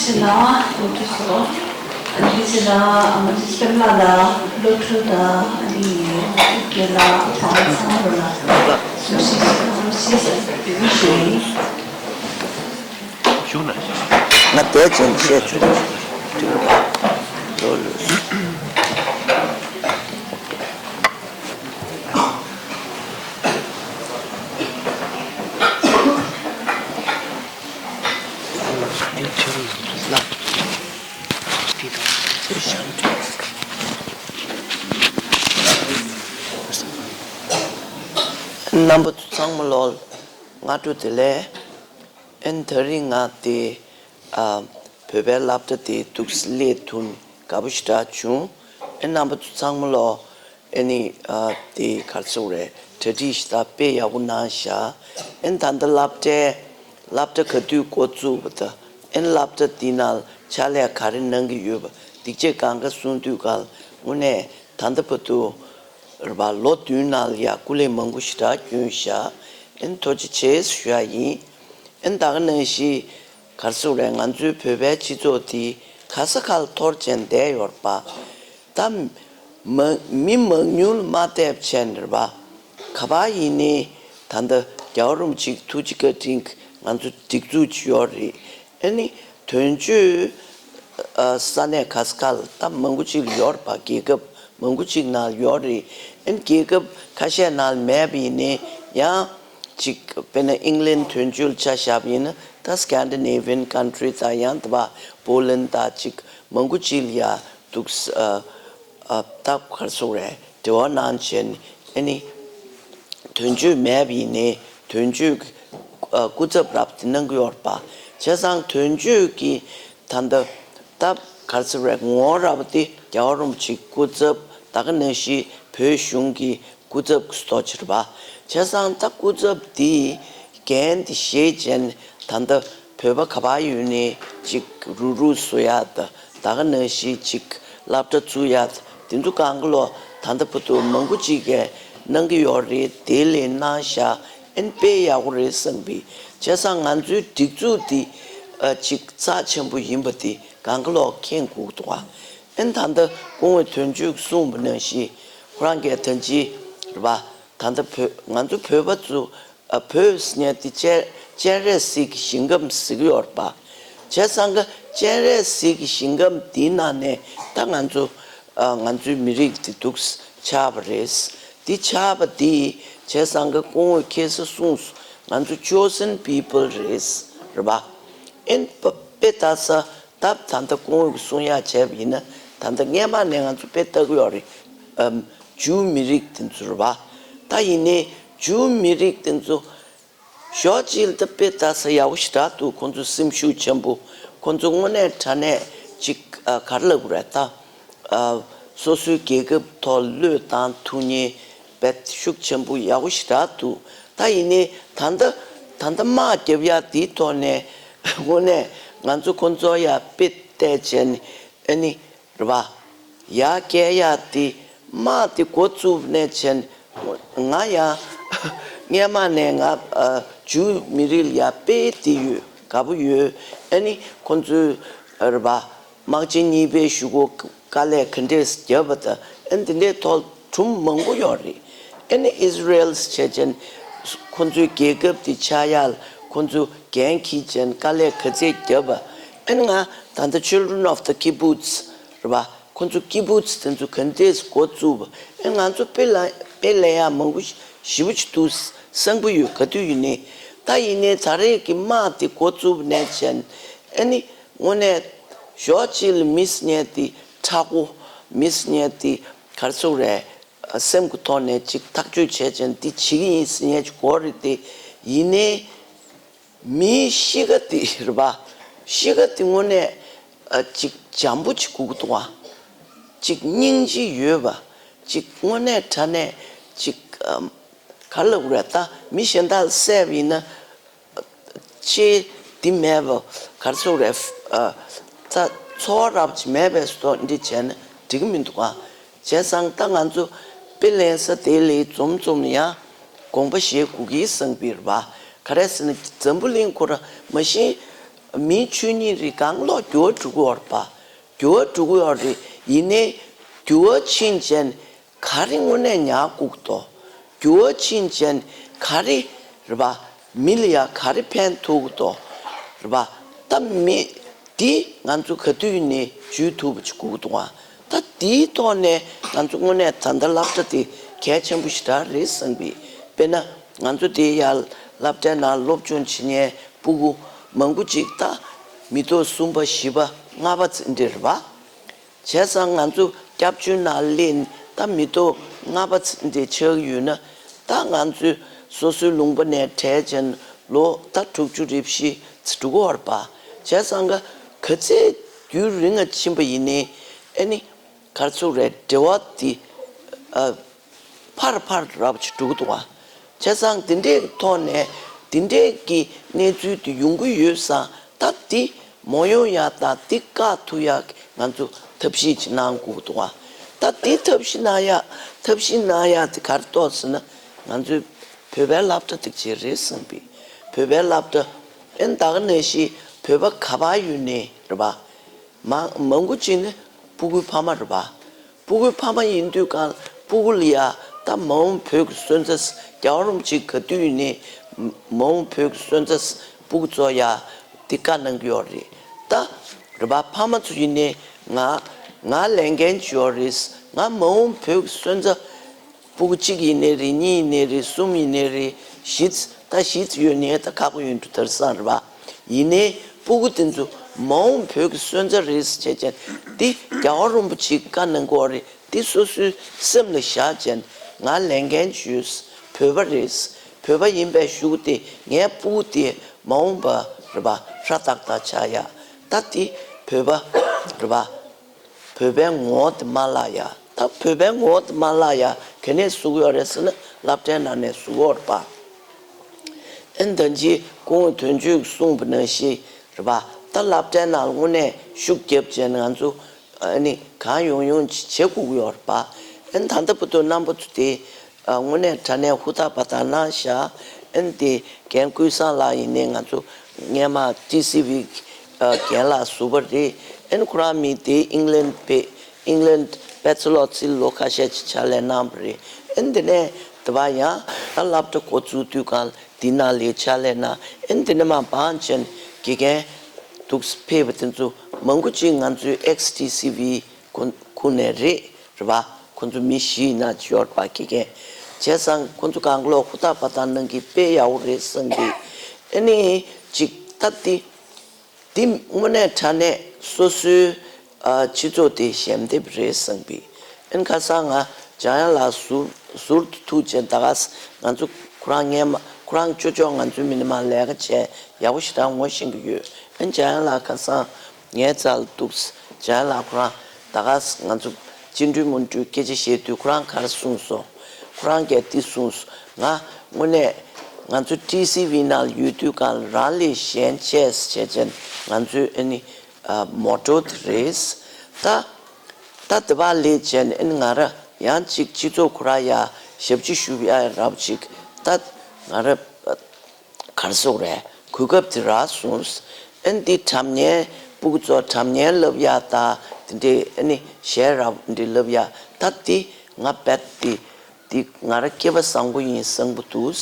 ལ་སློབ་ཕྲུག་ཚོ། ཨ་ནི་ཅི་ལ་ཨ་མ་ཅི་སྤེན་པ་ལ་སློབ་ཕྲུག་དང་ཨ་ནི་རྒན་ལགས་ཕ་མ་ཚང་མ་ལ་ལ་སུ་ཞིག་སུ་ཞིག་ཞུ་ཡིན། ཞུ་ན། ང་དེ་ཅན་བཤད་ཆོག་ལོ་ལོ། རྣམ་པ་ཚང་མ་ལོ་སྔ་དྲོ་བདེ་ལེགས། ཨན་ད་རིང་ང་དེ་ཨ་བོད་པའི་སློབ་གྲྭ་དེ་འདུག་སླེབས་ཐུབ་དགའ་པོ་ཞེ་དྲག་བྱུང་། ཨན་རྣམ་པ་ཚོ་ཚང་མ་ལོ། ཨ་ནི་ཨ་དེ་ག་རེ་ཟེར་དགོས་རེད། གྲ་སྒྲིག་ཞེ་དྲག་དཔེ་ཡག་པོ་གནང་ཤག་ཨན་ད་ལྟ་སློབ་གྲྭའི་སློབ་གྲྭ་ག་དུས་འགོ་བཙུགས་པ་དང་། ཨན་སློབ་གྲྭ་འདི་ནང་ཕྱག་ལས་ག་རེ་གནང་གི་ཡོད་པ་འདི་བཅས་གང་ག་གསུང་དུས་སྐབས་དངོས་གནས་ད་ལྟ་བར་དུ་རེད་པ། ལོ་བདུན་ནང་ལ་ཡ་སྐུ་ལས་མང་པོ་ཞེ་དྲག་བསྐྱོན་ཤག་ཨན་ཐུགས་རྗེ་ཆེ་ཞུ་ཡ་ཡིན། ཨན་ད་ག་ནང་བཞིན་ག་རེ་ཟེར་དགོས་རེད། ང་ཚོའི་བོད་པའི་སྤྱི་ཚོགས་འདི་ག་ས་ག་ལ་འཐོར་བྱས་བསྡད་ཡོད་རེད་པ། ད་མ་མི་མང་ཉུང་ལ་མ་བལྟས་བྱས་ནས་རེད་པ། ག་པར་ཡིན་ནའི་ད་ལྟ་རྒྱལ་བ་རིན་པོ་ཆེའི་ཐུགས་རྗེ་བཀའ་དྲིན་གྱིས་ང་ཚོ་སྒྲིག་འཛུགས་ཅིག་ཡོད་རེད། ཨ་ནི་དོན་གཅོད་ཨ་ས་གནས་ག་ས་ག་ལ་ད་མང་པོ་ཅིག་ལ་ཡོད་རེད་པ། རྒྱལ་ཁབ་མང་པོ་ཅིག་ནང་ལ་ཡོད་རེད། ཨ་ནི་རྒྱལ་ཁབ་ཁ་ཤས་ནང་ལ་མེད་པ་ཡིན་ནའི་ཡང་ཅིག་དཔེར་ན་ཨིང་ལན་དོན་གཅོད་ལ་ཆ་བཞག་པ་ཡིན་ན་ད་Scandinavian country དང་ཡང་དེ་པ་Poland དང་ཅིག་མང་པོ་ཅིག་ལ་ཡ་འདུག་ཨ་ཨ་ད་ག་རེ་ཟེར་དགོས་རེད། འབྲེལ་བ་གནང་བྱས་ནས་ཨ་ནི་དོན་གཅོད་མེད་པ་ཡིན་ནའི་དོན་གཅོད་ཀྱི་ཨ་སྐུ་ཚབ་རབ་དེ་གནང་གི་ཡོད་རེད་པ། བྱས་ཙང་དོན་གཅོད་ཀྱི་ད་ལྟ་ད་ག་རེ་ཟེར་དགོས་རེད། ངོ་བོ་རབ་དེ་རྒྱལ་བ་རིན་པོ་ཆེའི་སྐུ་ཚབ་ད་ག་ནང་བཞིན་བོད་གཞུང་གི་སྐུ་ཚབ་ཀྱི་སྟོབས་ཆེ་རེད་པ། བྱས་ཙང་ད་སྐུ་ཚབ་འདིས་འགན་དེ་བཞེས་བྱས་ནས་ད་ལྟ་བོད་པ་ག་པར་ཡོད་ནའི་ཅིག་རུག་རུག་བཟོ་ཡ་དང་ད་ག་ནང་བཞིན་ཅིག་སློབ་གྲྭ་བཙུགས་ཡ་དང་དེ་ཚོ་གང་ག་ལོ་ད་ལྟ་བར་དུ་མང་པོ་ཅིག་གིས་གནང་གི་ཡོད་རེད། དེ་ལས་གནང་ཤག་ཨན་དཔེ་ཡག་པོ་རེད་བསམ་པའི། བྱས་ཙང་ང་ཚོའི་སྒྲིག་འཛུགས་འདི་ཨ་ཅིག་རྩ་ཆེན་པོ་ཡིན་པ་དེ་གང་ག་ལོ་མཁྱེན་དགོས་འདུག་ག་ཨན་ད་ལྟ་སྐུ་ངོ་དོན་གཅོད་གསུངས་པ་ནང་བཞིན་ཁོ་རང་གིས་ད་ཅི་རེད་པ། ད་ལྟ་བོད་ང་ཚོ་བོད་པ་ཚོ་ཨ་བོད་ཟེར་མཁན་དེ་སྤྱན་སྤྱན་རས་གཟིགས་ཀྱི་ཞིང་ཁམས་ཟེར་གྱི་ཡོད་རེད་པ། བྱས་ཙང་ག་སྤྱན་རས་གཟིགས་ཀྱི་ཞིང་ཁམས་འདིའི་ནང་ནས་ད་ང་ཚོ་ཨ་ང་ཚོའི་མི་རིགས་དེ་འདུག་ཆགས་པ་རེད། འདི་ཆགས་པ་འདི་བྱས་ཙང་ག་སྐུ་ངོས་ཁ་སང་གསུངས་སོང་། ང་ཚོ་chosen people རེད་རེད་པ། ཨེན་པ་དཔེ་ལྟ་ས་ད་ད་ལྟ་སྐུ་ངོས་ཀྱི་གསུང་ཡག་བྱས་པ་ཡིན་ན་ད་ལྟ་སྔས་མ་ནས་ང་ཚོ་དཔེ་ལྟ་གི་ཡོད་རེད། ཨམ་ཇུའུ་མི་རིགས་དེ་ཚོ་རེད་པ། ད་ཡིན་ནའི་ཇུའུ་མི་རིགས་དེ་ཚོ་ཞོགས་གཅིག་ལ་ད་དཔེ་ལྟ་ས་ཡག་པོ་ཞེ་དྲག་འདུག་ཁོང་ཚོ་སེམས་ཤུགས་ཆེན་པོ། ཁོང་ཚོ་དངོས་གནས་དྲང་གནས་ཅིག་ཨ་ག་རེ་ལབ་དགོས་རེད་ད། ཨ་སོ་སོའི་རྒྱལ་ཁབ་ཐོག་བློས་བཏང་ཐུབ་མཁན་དཔེ་ཤུགས་ཆེན་པོ་ཡག་པོ་ཞེ་དྲག་འདུག་ད་ཡིན་ནའི་ད་ལྟ་ད་ལྟ་དམག་རྒྱབ་ཡག་དེའི་ཐོག་ནས་དངོས་གནས་ང་ཚོ་ཁོང་ཚོ་ཡ་དཔེ་བལྟས་བྱས་ནས་ཨ་ནི་རེད་པ། ཡར་སྐྱེལ་ཡག་དེ་དམག་དེ་འགོ་བཙུགས་ནས་བྱས་ནས་ང་ཡང་སྔས་མ་ནས་ང་ཨ་ཇུའུ་མི་རིགས་ལ་ཡ་དཔེ་དེ་ཡོད་དགའ་པོ་ཡོད། ཨ་ནི་ཁོང་ཚོའི་རེད་པ། དམག་ཆེན་གཉིས་པའི་གཞུག་གུ་དཀའ་ལས་ག་འདྲས་བརྒྱབ་པ་དང་ཨ་ནི་དེ་འདྲའི་ཐོག་གྲུམ་མང་པོ་ཡོད་རེད། ཨ་ནི་ཨིས་ར་ཨེལ་བྱས་ཅན་ཁོ་ཚོའི་རྒྱལ་ཁབ་དེ་ཆགས་ཡག་ལ་ཁོ་ཚོ་འགན་འཁྱེར་ཅན་དཀའ་ལས་ག་ཚད་བརྒྱབ་པ། ཨ་ནི་ང་ད་ལྟ་Children of the Kibbutz རེད་པ། ཁོ་ཚོ་ཀི་བུ་ཙི་དེ་ཚོ་ག་འདྲས་འགོ་བཙུགས་པ། ཨ་ནི་ང་ཚོ་དཔེ་ལ་དཔེ་ལེན་ཡག་མང་པོ་ཞེ་པོ་ཅིག་འདུག་གསང་པོ་ཡོད་ག་དུས་ཡིན་ནའི། ད་ཡིན་ནའི་ད་རེས་ཀྱི་དམག་དེ་འགོ་བཙུགས་པ་ནས་བྱས་ཨ་ནི་དངོས་གནས་ཞོགས་གཅིག་ལ་མི་ཟེར་མཁན་དེ་མཁྲེགས་པོ། མི་ཟེར་མཁན་དེ་ག་རེ་ཟེར་དགོས་རེད། སེམས་ཀྱི་ཐོག་ནས་ཅིག་ཐག་གཅོད་བྱས་བྱས་འདི་བྱེད་ཀྱི་ཡིན་ཟེར་མཁན་ཅིག་དགོས་རེད་དེ། ཡིན་ནའི་མིའི་གཤིས་ཀ་དེ་རེད་པ། གཤིས་ཀ་དེ་དངོས་གནས་ཨ་ཅིག་འཇམ་པོ་ཅིག་དགོས་ཀྱི་འདུག་ཨ། ཅིག་སྙིང་རྗེ་ཡོད་པ། ཅིག་དངོས་གནས་དྲང་གནས་ཅིག་ཨམ། ག་རེ་ལབ་དགོས་རེད་ད། མི་གཞན་དག་ལ་བསད་པ་ཡིན་ན། ཆེ་འདི་མེད་པ་ག་རེ་ཟེར་དགོས་རེད། ཨ་ད་ཚོར་བ་རབ་ཅིག་མེད་པའི་སོ་འདི་བྱས་ན་འགྲིག་གི་མི་འདུག་ཨ། བྱས་ཙང་ད་ང་ཚོ་དཔེ་ལེན་ས་དེ་ལས་འཛོམས་འཛོམས་ཡང་དགོངས་པ་བཞེས་དགོས་ཀྱི་བསམ་པ་རེད་པ། ག་རེ་ཟེར་ན་འཛམ་བུ་གླིང་ཁོ་རང་མ་གཞི་ མིའི་ཆོས་ཉིད་རིགས་གང་ལོག་འགྱུར་བ་འགྲོ་གི་ཡོད་རེད་པ། འགྱུར་བ་འགྲོ་གི་ཡོད་རེད། ཡིན་ནའི་འགྱུར་བ་ཕྱིན་ཅན་ག་རེ་དངོས་གནས་ཉར་དགོས་ཀྱི་འདུག་འགྱུར་བ་ཕྱིན་ཅན་ག་རེ་རེད་པ། མི་ལ་ཡ་ག་རེ་ཕན་ཐོགས་ཀྱི་འདུག་རེད་པ། ད་མི་འདི་ང་ཚོ་ག་དུས་ནས་འཇུས་ཐུབ་པ་ཅིག་དགོས་ཀྱི་འདུག་ཨ། ད་དེའི་ཐོག་ནས་ང་ཚོ་དངོས་གནས་ད་ལྟ་སློབ་གྲྭ་དེ་གལ་ཆེན་པོ་ཞེ་དྲག་རེད་བསམ་གི། དཔེར་ན་ང་ཚོ་དེ་ཡར་སློབ་གྲྭའི་ནང་སློབ་སྦྱོང་བྱེད་མཁན་སྤུ་གུ་མང་པོ་ཅིག་ད་མི་ཐོག་གསུམ་པ་བཞི་པ་ལྔ་པ་ཚོ་འདྲ་རེད་པ། བྱས་ཙང་ང་ཚོ་སྐྱབས་བཅོལ་ནང་སླེབས་ད་མི་ཐོག་ལྔ་པ་ཚོ་འདྲ་ཆགས་ཡོད་ན། ད་ང་ཚོས་སོ་སོའི་ལུང་པ་ནས་བྲལ་བྱས་ལོ་ད་དྲུག་ཅུ་རེ་བཞི་ཚོ་འགྲོ་གི་ཡོད་རེད་པ། བྱས་ཙང་ག་ག་ཚད་རྒྱུན་རིང་ང་ཕྱིན་པ་ཡིན་ནའི་ཨ་ནི་ག་རེ་ཟེར་དགོས་རེད། འབྲེལ་བ་དེ་ཨ་ཕར་ཕར་ར་བ་ཅིག་འགྲོ་གི་འདུག་བ། བྱས་ཙང་དེ་འདྲའི་ཐོག་ནས་དེ་འདྲའི་གི་གནས་ཚུལ་དེ་ཡོང་གི་ཡོད་ཙང་ད་དེ་མ་ཡོང་ཡ་དང་དེ་བཀག་ཐུབ་ཡ་ང་ཚོ་ཐབས་ཤེས་ཅིག་གནང་དགོས་ཀྱི་འདུག་བ། ད་དེ་ཐབས་ཤེས་གནང་ཡ་ཐབས་ཤེས་གནང་ཡ་དེ་ག་རེ་གཏོགས་ཟེར་ན། ང་ཚོའི་བོད་པའི་སློབ་གྲྭ་དེ་ཅིག་རེད་བསམ་པའི། བོད་པའི་སློབ་གྲྭ་ཨེ་ད་ག་ནང་བཞིན་བོད་པ་ག་པར་ཡོད་ནའི་རེད་པ། མང་མང་པོ་ཅིག་ནི་སྤུ་གུའི་ཕ་མ་རེད་པ། སྤུ་གུའི་ཕ་མ་ཡིན་དུས་གང་སྤུ་གུ་ལ་ཡ་ད་མ་འོངས་བོད་ཀྱི་སོན་རྩ་རྒྱལ་བ་རིན་པོ་ཆེ་ག་དུས་ཡིན་ནའི་མ་འོངས་བོད་ཀྱི་སོན་རྩ་སྤུ་གུ་ཚོ་ཡ་དེ་བཀའ་གནང་གི་ཡོད་རེད། ད་རེད་པ། ཕ་མ་ཚོ་ཡིན་ནའི་ང་ང་ལས་འགན་ཅིག་ཡོད་རེད། ང་མ་འོངས་བོད་ཀྱི་སོན་རྩ་སྤུ་གུ་གཅིག་ཡིན་ནའི་རེད། གཉིས་ཡིན་ནའི་རེད། གསུམ་ཡིན་ནའི་རེད། བཞི་ཙ་ད་བཞི་ཙ་ཡོད་ནའི་ད་ཁག་པོ་ཡོད་འགྲོ་དེང་སང་རེད་པ། ཡིན་ནའི་སྤུ་གུ་དེ་ཚོ་མ་འོངས་བོད་ཀྱི་སོན་རྩ་རེད་ཟེར་བྱས་ཙང་འདི་རྒྱལ་བ་རིན་པོ་ཆེས་བཀའ་གནང་གི་ཡོད་རེད། འདི་སོ་སོའི་སེམས་ལ་བཞག་བྱས་ང་ལས་འགན་ཅིག་ཡོད། བོད་པ་རེད། བོད་པ་ཡིན་པའི་གཞུག་གུ་དེ་ངའི་སྤུ་གུ་དེ་མ་འོངས་པ་རེད་པ། ཧྲ་ཏག་ཏག་ཆགས་ཡ། ད་འདི་བོད་པ་རེད་པ། བོད་པའི་ངོ་བོ་དེ་མ་བརླག་ཡ། ད་བོད་པའི་ངོ་བོ་དེ་མ་བརླག་ཡ་ག་ནས་བཟོ་གི་ཡོད་རེད་ཟེར་ན་སློབ་གྲྭའི་ནང་ནས་བཟོ་གི་ཡོད་རེད་པ། ཨེ་ད་ཅི་སྐུ་ངོ་དོན་གཅོད་ཀྱིས་གསུངས་པ་ནང་བཞིན་རེད་པ། ད་སློབ་གྲྭའི་ནང་དངོས་གནས་ཤུགས་རྒྱབ་བྱས་ནས་ང་ཚོ་ཨ་ནི་གང་ཡོང་ཡོང་བྱེད་དགོས་ཀྱི་ཡོད་རེད་པ། ཨེ་ད་ལྟ་བར་དུ་རྣམ་པ་ཚོ་དེ་ཨ་དངོས་གནས་དྲང་གནས་ཧུར་ཐག་པ་དང་གནང་བཞག་ཨེ་དེ་རྒན་ཀུན་བཟང་ལགས་ཡིན་ནའི་ང་ཚོ་སྔས་མ་ཊི་སི་ཝི་རྒན་ལགས་ཟུར་པ་རེད། ཨེ་ཁོ་རང་མི་དེ་ཨིང་ལན་པའི་ཨིང་ལན་པད་ཚལ་ལོ་ཚིལ་ལོ་ཁ་ཤས་ཅིག་ཕྱག་ལས་གནང་བ་རེད། ཨེ་འདི་ནས་དེ་བ་ཡང་ད་སློབ་གྲྭ་འགོ་བཙུགས་དུས་གང་འདི་ནང་ལས་ཕྱག་ལས་གནང་། ཨེ་འདི་ནས་མ་བང་ཅན་དགེ་རྒན་འདུག་ཕེབས་པ་དེ་ཚོ་མང་པོ་ཅིག་ང་ཚོའི་ཨེགས་ཊི་སི་ཝི་ཁོ་ཁོ་ནས་རེད་རེད་བ། ཁོ་ཚོ་མི་བཞི་ཡིན་ན་ཅིག་ཡོད་རེད་བ། དགེ་རྒན་བྱས་ཙང་ཁོ་ཚོ་གང་ག་ལོག་ཧུར་ཐག་པ་དང་གནང་གི་དཔེ་ཡག་པོ་རེད་བསམ་གི། ཨེ་ནི་ཅིག་ད་འདི། འདི་དངོས་གནས་དྲང་གནས་སོ་སོའི་ཨ་སྤྱི་ཚོགས་དེ་ཞལ་འདེབས་རེད་བསམ་པའི། ཨན་ཁ་སང་ང་འཇམ་དབྱངས་ལགས་ཟུར་ཟུར་དུ་ཐུག་བྱས་ད་ག་ས་ང་ཚོ་ཁོ་རང་སྔས་མ་ཁོ་རང་ཅོ་ཅོག་ང་ཚོའི་མི་ནི་མ་ལས་ཀ་བྱས་ཡག་པོ་ཞེ་དྲག་ངོ་ཤེས་ཀྱི་ཡོད། ཨན་འཇམ་དབྱངས་ལགས་ཁ་སང་ངའི་རྩ་ལ་འདུག་འཇམ་དབྱངས་ལགས་ཁོ་རང་ད་ག་ས་ང་ཚོ་བཅིངས་འགྲོལ་མུ་འགྲོའི་སྐད་ཆ་བཤད་དུས་ཁོ་རང་ག་རེ་གསུངས་སོང་། ཁོ་རང་གིས་འདི་གསུངས་སོང་། ང་དངོས་གནས་ང་ཚོ་ཊི་སི་ཝི་ནང་ལ་ཡོད་དུས་གང་ལ་རང་ལས་གཞན་གཅེས་བྱས་བྱས་ང་ཚོའི་ཨ་ནི་ཨ་མོ་ཊོ་དེ་རེད། ད་ད་དེ་བ་ལས་བྱས་ནས་ཨ་ནི་ང་ར་ཡང་གཅིག་སྤྱི་ཚོགས་ཁོ་ར་ཡ་ཞབས་ཕྱི་ཞུ་ཡ་རབ་ཅིག་ད་ང་ར་གར་སོགས་རེད། གོ་སྐབས་དེ་རག་སོང་། ཨ་ནི་འདི་དྲ་བརྙན་སྤུ་གུ་ཚོ་དྲ་བརྙན་ལབ་ཡ་ད་དེ་འདྲའི་ཨ་ནི་གཞས་རབ་འདི་ལབ་ཡ་ད་འདི་ང་རྦད་དེ་འདི་ང་ར་སྐལ་བ་བཟང་པོ་ཡིན་བསམ་གི་འདུག་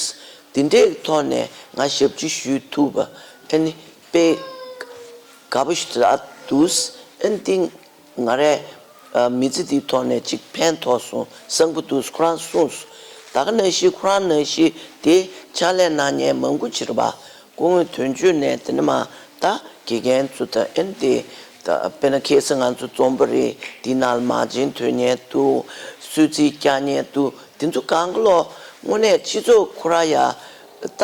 འདི་འདྲའི་ཐོག་ནས་ང་ཞབས་ཕྱི་ཞུ་ཐུབ་པ་ཨ་ནི་དཔེ་དགའ་པོ་ཞིག་རག་འདུག་ཨ་ནི་འདི་ང་རའི་ཨ་མི་ཚེ་འདིའི་ཐོག་ནས་ཅིག་ཕན་ཐོགས་སོང་བསམ་གི་འདུག་ཁོ་རང་གསུངས་སོང་། ད་ག་ནང་བཞིན་ཁོ་རང་ནང་བཞིན་དེ་ཕྱག་ལས་གནང་མཁན་མང་པོ་ཅིག་རེད་པ། སྐུ་ངོ་དོན་གཅོད་ནས་དེ་ནས་མ་ད་དགེ་རྒན་ཚོ་ད་ཨེ་འདི་ད་དཔེར་ན་ཁ་སང་ང་ཚོ་རྩོམ་པ་རེད། འདི་ནང་ལ་མ་བྱན་ཐོན་མཁན་འདུག་གསོལ་ཚིགས་རྒྱག་མཁན་འདུག་འདི་ཚོ་གང་ག་ལོག་དངོས་གནས་སྤྱི་ཚོགས་ཁོ་ར་ཡ་ད་